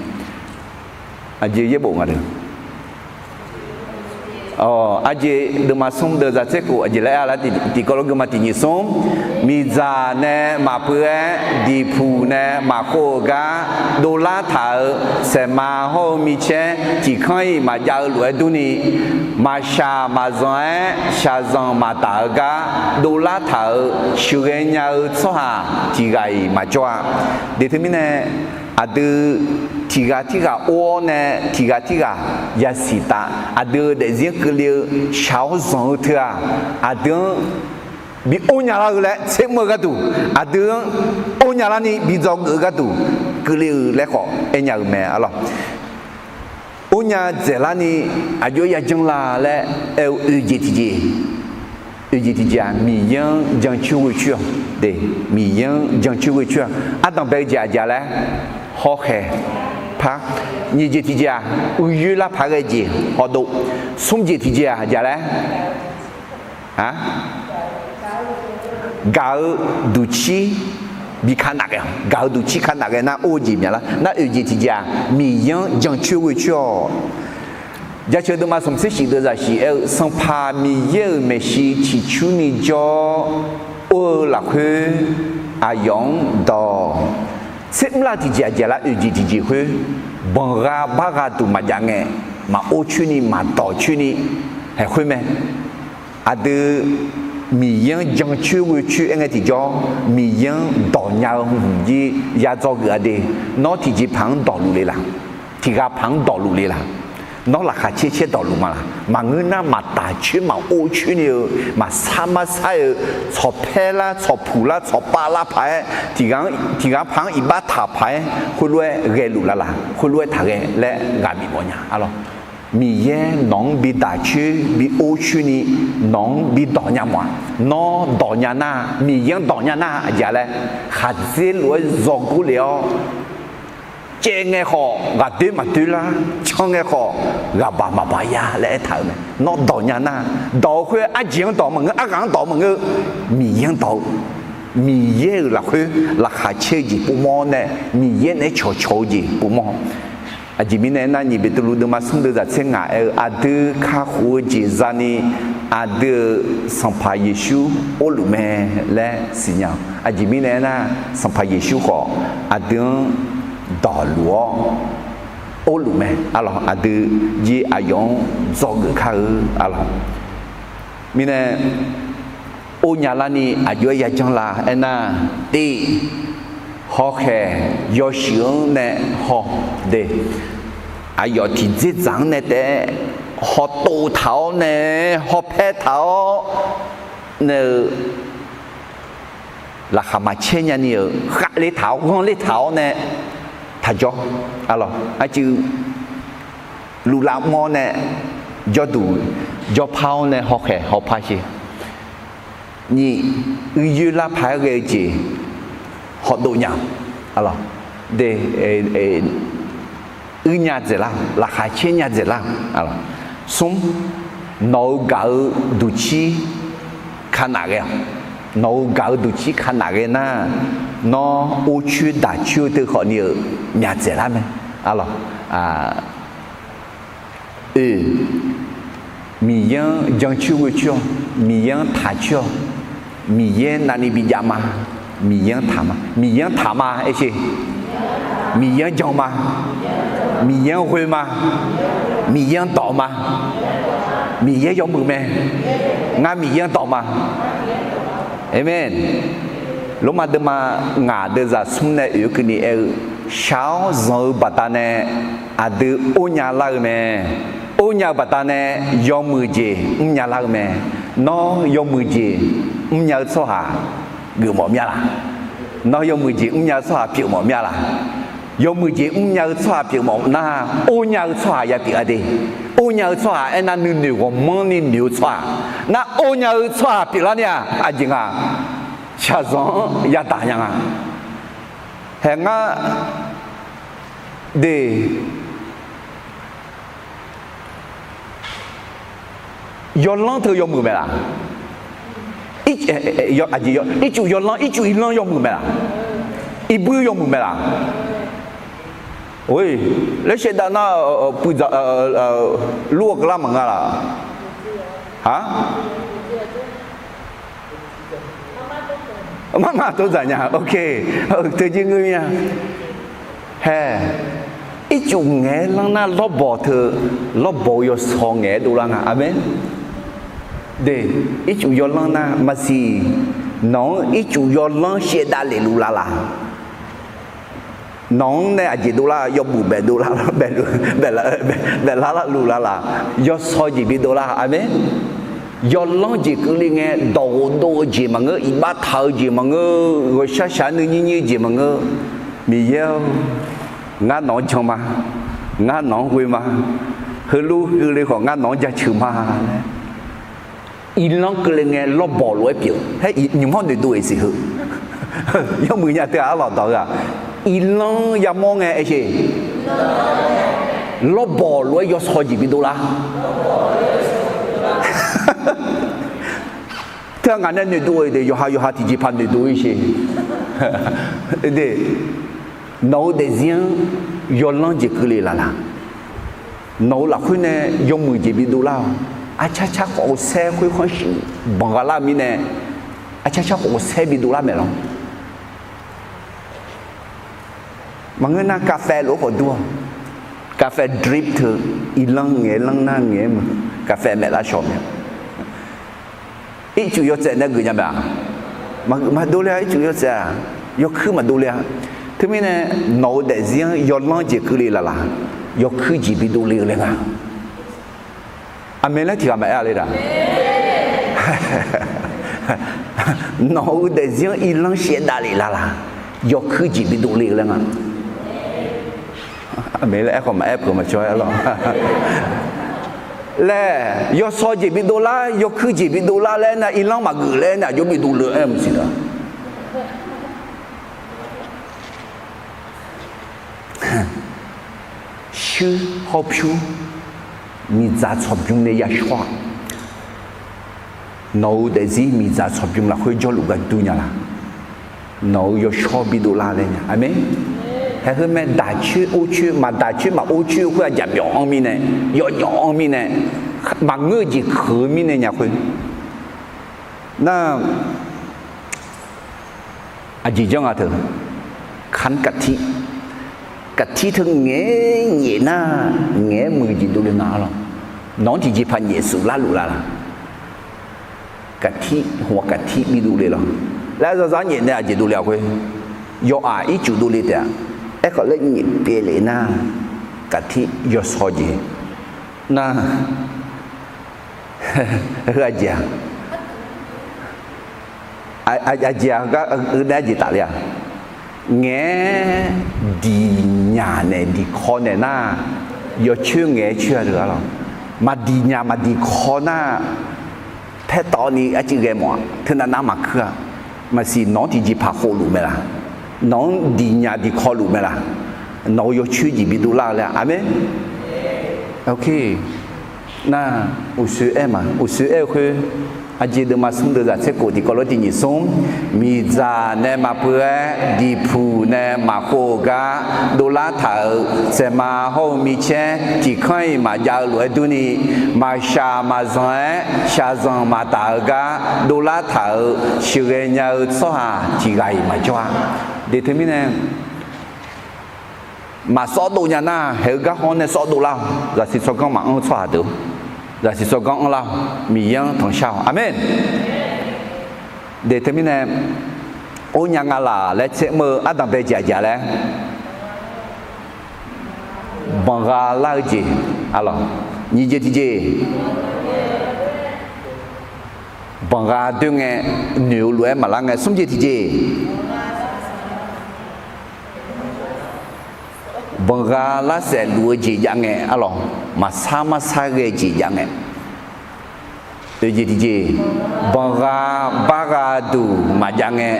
Aqjeq yaerbof nga le. Aqjeq deuvma smr deuv zaq tser khof aqjeq laer-a lar tiqkawv lof geuvma tiqnyiq smr. Miqdzaq nae maqpeuv-aer diqpuq nae maqkhov-eu gar dovlar taq-euq saeqma hawr-eu micaer tiq kanr-iq maqjav-eu lof-aer durni, maqshaq maqzanq-aer shaqzanq maqdaq-eu gar dovlar taq-euq sheuqghae nya-eu tsawrhaq tiq ghaq-iq maqjawr-a. Deq teumirnae aqdui tiq ghaq tirghaq or-awr nae tiq ghaq tirghaq yasiq taf, aqdui-euq daefzir keuvle-eu shaq-awr zanq-eu teu-aq, aqdui-anr bi or nya lar-eu laer tsermr-eu gharduq, aqdui-anr or nya larni bi dzawgeuf-eu gharduq keuvle-eu laer khawf aernya-eu mae arlawr. Or nya dzaeqlarni aqjox-aer yajanr la laer aer-eu oeq jeq tiqjeq, oeq jeq tiqjeq-aq, Miqyaer-anr jancoer ghoecoer-awq. Miqyaer-anr jancoer ghoecoer-awq. Ardanq bae-eu jeq aqjeq laer hawkhaeq par. Nyiq jeq tiqjeq-aq, uiyoer lar paq-aer ghae jeq hawdov. Smr jeq tiqjeq-aq aqjeq laer gaq-eu duqcir bi ka naf ghae-awq. Gaq-eu duqcir ka naf ghae nar or-eu jeq myalar. Nar oeq jeq tiqjeq-aq, Miqyaer-anr jancoer ghoecoer-awq. Jaceuq deuvma smq tser shif deuv zaqsiq aer-eu, Sanqpaq Miqyaer-euq maeqshi ciqcurni jawr or-eu lafkhoer aqyawf-anr dawq. Tsermr lar tiqjeq aqjeq lar oeq jeq tiqjeq khoer banqgha bargha duq maqjav ngae, maqor coerni maqdawq coerni haeq khoer mae. Aqdui Miqyaer-anr jancoer ghoecoer aer ngae tiqjawr, Miqyaer-anr dawq nya-eu hmq jir ya dzawgeuf-a de. Nawr tiqjeq paq-anr dawqluf le laq? Tiq ghaq paq-anr dawqluf le laq? Nawr laqkhaq caer caer dawqluf ma laq? Maqngeur nar maqtaq coer maqor coer ni-eu, maqsar marsar-eu, tsawq paer lar tsawq puq lar tsawq pav lar paq-aer, tiq ghaq paq-anr iqbax taq paq-aer khoerlof-aer ghaeluf la laq? Khoerlof-aer taqghae laer ghaq bif mawf nya arlawr. Miqyaer nawq-anr bi daq coer bi or coer ni nawq-anr bi dawq nya mawf-a. Nawr dawq nya nar, Miqyaer-anr dawq nya nar aqjeq laer khaqdzer lof-aer zawgor le-awr, caev ngae khawf ghaqdoer maqdoer lar, can ngae khawf ghaqbaq maqbaq ya laer aertaq-euq mae. Nawr dawq nya nar, dawq-eu khoer arjeq-anr dawq maqngeur, arghaq-anr dawq maqngeur, Miqyaer-anr dawq-eu. Miqyaer-euq lafkhoer laqkhaq caer-eu jeq povmawr nae, Miqyaer naeq-aer cawqcawq-eu jeq povmawr. Aqjeq mirnae aernar, nyiq Beqtuvluv deuvma smr deuv zaq tser ngaq aer-eu, aqdui kakhof-eu jeq zani aqdui-euq Sanqpaq Yeqsur orluf mae laer siqnya-awq. Aqjeq mirnae aernar, Sanqpaq Yeqsur khawf aqdui-anr dawqluf-awr orluf mae arlawr. Aqdui jir aqyawf-anr dzawgeuf kar-eu arlawr. Mirnae or nya larni aqjox-aer yajanr la aernar, tiq, hawkhaeq yawshuif-anr nae haw de, aqyawf tiqdzerdzaq-anr nae taef-aer hawtov taq-awr nae, hawpae taq-awr nae-eu laqkhaq maqcaer nyani-euq khavler taq-awr ghanrler taq-awr nae taqjawr arlawr. Arcuiv luflav mr-awr nae jawrduq jawrpar-awr nae hawkhaeq hawpar sher. Nyiq, uiyoer lar paq-aer ghae-eu jeq hawdov nya-awq. Uir nya dzaeqlar, laqkhaq caer nya dzaeqlar. Smr, nawq-eu gaq-eu duqcir ka naf ghae-awq. Nawq-eu gaq-eu duqcir ka naf ghae nar, nawr or coer daq coer-eu teu khawfni-euq myaq dzaeqlar mae. Arlawr, oe, Miqyaer-anr jancoer ghoecoer-awq. Miqyaer-anr taqcoer-awq. Miqyaer navni bijav ma. Miqyaer-anr taq ma. Miqyaer-anr taq ma aer sher. Miqyaer-anr jan ma. Miqyaer-anr ghoe ma. Miqyaer-anr dawq ma. Miqyaer yawmuiq mae. Ngar Miqyaer-anr dawq ma. Aqmeq. Lormav deuvma ngaq deuvzaq smr nae oeq-eu keuvni aer-eu, shaq-awr zanq-eu baqdanae aqdui or nya lar-eu mae. Or nya-eu baqdanae yawmuiq jeq mrnya lar-eu mae. Nawr yawmuiq jeq mrnya-eu tsawrhaq geufmawf mya laq? Nawr yawmuiq jeq mrnya-eu tsawrhaq pyeufmawf mya laq? Yawmuiq jeq mrnya-eu tsawrhaq pyeufmawf nar, or nya-eu tsawrhaq ya pyeuf-a de. Or nya-eu tsawrhaq aernar nuinoeq ghawqmanrni noeq-eu tsawrhaq. Nar or nya-eu tsawrhaq pyeuflar ni-aq, aqjeq nga, shaqzanq-anr yadaq nya nga. Haeq ngar de, yawlanr teu yawmuiq mae laq? Ircuf irlanr ircuf irlanr yawmuiq mae laq? Irbuir yawmuiq mae laq? Laer shaevdav nar, puivdzaq lur-eu keuvlar maqnga laq? Aq, marmar tov dzaq nya. Ok, teujir ngeur mir-a. Hae, ircuf ngaeq-aer lanr nar lawrbawq teu, lawrbawq-eu yawsaw ngaeq-aer dovlar nga. Aqmeq. De, ircuf yawlanr nar maqsiq, nawq-anr ircuf yawlanr shaevdav lef luf lavlaq. Nawq-anr nae aqjeq dovlar, yawbuf baef dovlar, baef lar, baef lar lar luf lavlaq. Yawsaw jeq bi dovlar. Aqmeq. Yawlanr jeq keuvle ngae, dawqghof dov-eu jeq maqngeur, iqbax taq-eu jeq maqngeur, ghawqshaq shaq nuinyir nyir-eu jeq maqngeur. Miqyaer-or, ngar nawq-anr jan ma, ngar nawq-anr ghoe ma, heulof keuvle khawf ngar nawq-anr jaceuq ma laer. Irlanr keuvle ngae lawrbawq lof-aer pyeuf-eu. Haer, nymq-anr noeqdov-iq siq heu. Yawmuiq nya teu-aq arlawq dawq-eu-aq, irlanr yamawr ngae aer sheq. Lawrbawq lof-aer yawsaw jeq bi dovlar. Teu-aq ngaq nae noeqdov-eu de, yawqha yawqha tiqjeqpaq noeqdov-ir sheq. De, nawq-eu daefzir-anr yawlanr jeq keuvle laf laq. Nawq-eu lafkhoer nae yawmuiq jeq bi dovlar-awq. Arcar car khawf-eu saer khoerkhanr shuif banq gha lar-eu mirnae, arcar car khawf-eu saer bi dovlar mae lawr. Maqngeur nar กาแฟ lof-aer khawf dur-awq. กาแฟ drip teu, irlanr ngaeq-aer lanr nar ngaeq-aer muiq, กาแฟ maeq lar shawq mae. Ircuf yawtsaev nae geuf nya mae-aq? Maqgeuf, maqdov le-a. Ircuf yawtsaev-aq, yawkuir maqdov le-a. Teumirnae nawq-eu daefzir-anr yawlanr jeq keuvle laf laq, yawkuir jeq bi dovle-eu laer nga. Aqmeq laer tiq ghaq maqaer-a le-aq? Nawq-eu daefzir-anr irlanr shaevdav lef laf laq, yawkuir jeq bi dovle-eu laer nga. Aqmeq laer aer khawf maqaer peuq maqcawq-aer lawr. Laer yawsaw jeq bi dovlar, yawkuir jeq bi dovlar laer nar irlanr maqgeuf laer nar aqjox bi dovle-eu aer maqsiq da. Shuir hawr pyur miqdzaq tsawqbymr nae yashawr-aq, nawq-eu daefzir miqdzaq tsawqbymr lafkhoer jawrluf gar dur nya laq. Nawq-eu yawshawr bi dovlar laer nya. Aqmeq. Haeq heu mae, daq coer or coer, maqdaq coer maq or coer-eu khoer-aq jaqbyawf anr mirnae, yawjawf anr mirnae, maqngeur-eu jeq keuq-eu mirnae nya khoer. Nar, aqjeq janr nga teu, ขันกะทิ, กะทิ teu ngaeq-aer nyaef nar, ngaeq-aer muiq jeq dovle nga lawr. Nawq-anr tiqjeqpaq nyaef suf larluf laf laq. กะทิ, hmq กะทิ bi dovle lawr. Laer zawrzar nyaef nae aqjeq dovle-a khoer, yawqghaq ircuf dovle taef-a. Aerkhawf laer nyaef pyeuf lef nar, กะทิ yawsaw jeq nar, heu aqjeq-aq, aqjeq-aq, heu gar heu nae aqjeq tafler-a. Ngaeq-aer diqnyaq naeq diqkaw naeq nar, yawcoer ngaeq-aer coer-a teu-a lawr. Maqdiqnyaq maqdiqkaw nar, paertawvni arcuiv ghae mawf-aq, teunav nar maqkuir-a. Maqsiq nawq-anr tiqjeqpaq khofluf mae laq? Nawq-anr diqnyaq diqkaw luf mae laq? Nawq-eu yawcoer jeq bi dovlar-eu laer-a. Aqmeq. Nar, uqsoer aer ma, uqsoer aer-eu khoer, aqjeq deuvma smr deuvzaq tser khof tiqkawv lof tiq nyiq smr, miqdzaq nae maqpeu-aer diqpuq nae maqkhov-eu gar dovlar taq-euq saeqma hawr-eu micaer tiq kanr-iq maqjav-eu lof-aer durni, maqshaq maqzanq-aer shaqzanq maqdaq-eu gar dovlar taq-euq sheuqghae nya-eu tsawrhaq tiq ghaq-iq maqjawr-a. De teumirnae, maqsawr dov nya nar, haeq-eu garhawr nae sawr dovlar-awq. Zaqsiq tsawrganr maqanr-eu tsawrhaq deuq, zaqsiq tsawrganr anrlar-awq. Miqyaer-anr tanqshar-awq. Aqmeq. De teumirnae, or nya nga laq laer tser mr-eu ardanqbae jeq aqjeq laer, banqgha lar-eu jeq, aqlawq, nyiq jeq tiqjeq, banqgha doer ngae, noeq-eu lof-aer maqlar ngae, smr jeq tiqjeq, banqgha lar saef luf-eu jeq jav ngae, aqlawq, maqsar marsar ghae jeq jav ngae, oeq jeq tiqjeq, banqgha bargha duq maqjav ngae,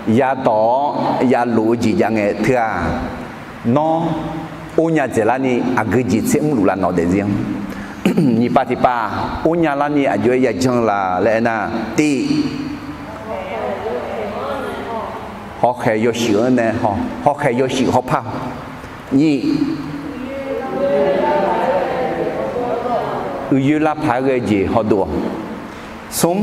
yadawq-awr yalof-eu jeq jav ngae teu-aq, nawr or nya dzaeqlarni aqgeu jeq tser mrluf la nawq daefzir-anr. Nyiq pav tiq pav, or nya larni aqjox-aer yajanr la laer aernar, tiv, hawkhaeq yawshuif-anr nae, hawkhaeq yawshuif hawpar, nyiq, Uiyoer lar paq-aer ghae jeq hawdov-awq. Smr,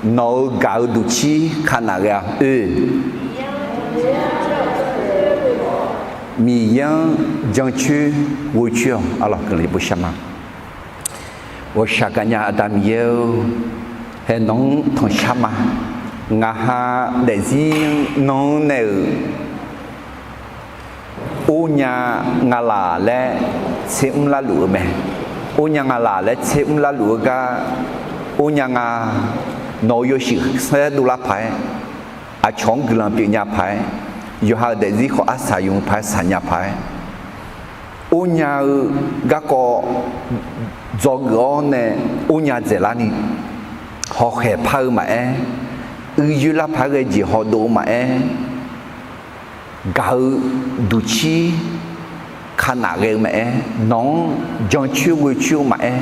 nawq-euq gaq-eu duqcir kanaf ghae-a. Oe, Miqyaer-anr jancoer ghovcoer-awq. Arlawq, guiqlanq bishar ma. Ghawqshaq gaqnya Aqda Miqyaer-or, hae nawq-anr tanqshar ma. Ngaq ha daefzir nan-anr nae-euq, ornya nga laq laer tser mr larluf-eu mae. Ornya nga laq laer tser mr larluf-eu gar, ornya nga, nawq-euq yawshuif saerdov lar paq-aer, aqcawq-anr guiqlanq pyeufnya paq-aer, yawqha-euq daefzir khawf arsaq yamq paq-aer saqnya paq-aer, ornya-eu garkawv dzawgeuf-awr nae ornya dzaeqlarni, hawkhaeq par-eu maqaer, uiyoer lar paq-aer ghae jeq hawdov-eu maqaer, gaq-eu duqcir kanaf ghae-eu maqaer, nawq-anr jancoer ghovcoer-eu maqaer,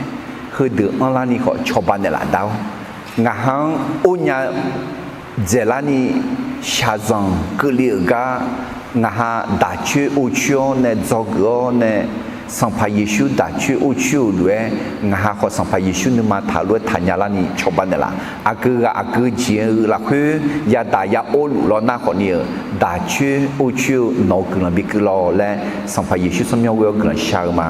heudeuq anrlarni khawf cawba naeqlaf dar-awr, ngaq ha-anr ornya dzaeqlarni shaqzanq keuvle-euq gar, ngaq ha daqcoer ovcoer-awr nae dzawgeuf-awr nae, Sanqpaq Yeqsur daqcoer ovcoer-euq lof-aer, ngaq ha khawf Sanqpaq Yeqsur nuima taq lof-aer taqnya larni cawba naeqlaf. Aqgeu ghaq aqgeu jeq-eu lafkhoer yadaq ya or luf law nar khawfni-euq, daqcoer ovcoer-eu nawq-euq guiqlanq bikeuv law laer, Sanqpaq Yeqsur tsawrmyanr ghoe-awr guiqlanq shar-eu ma.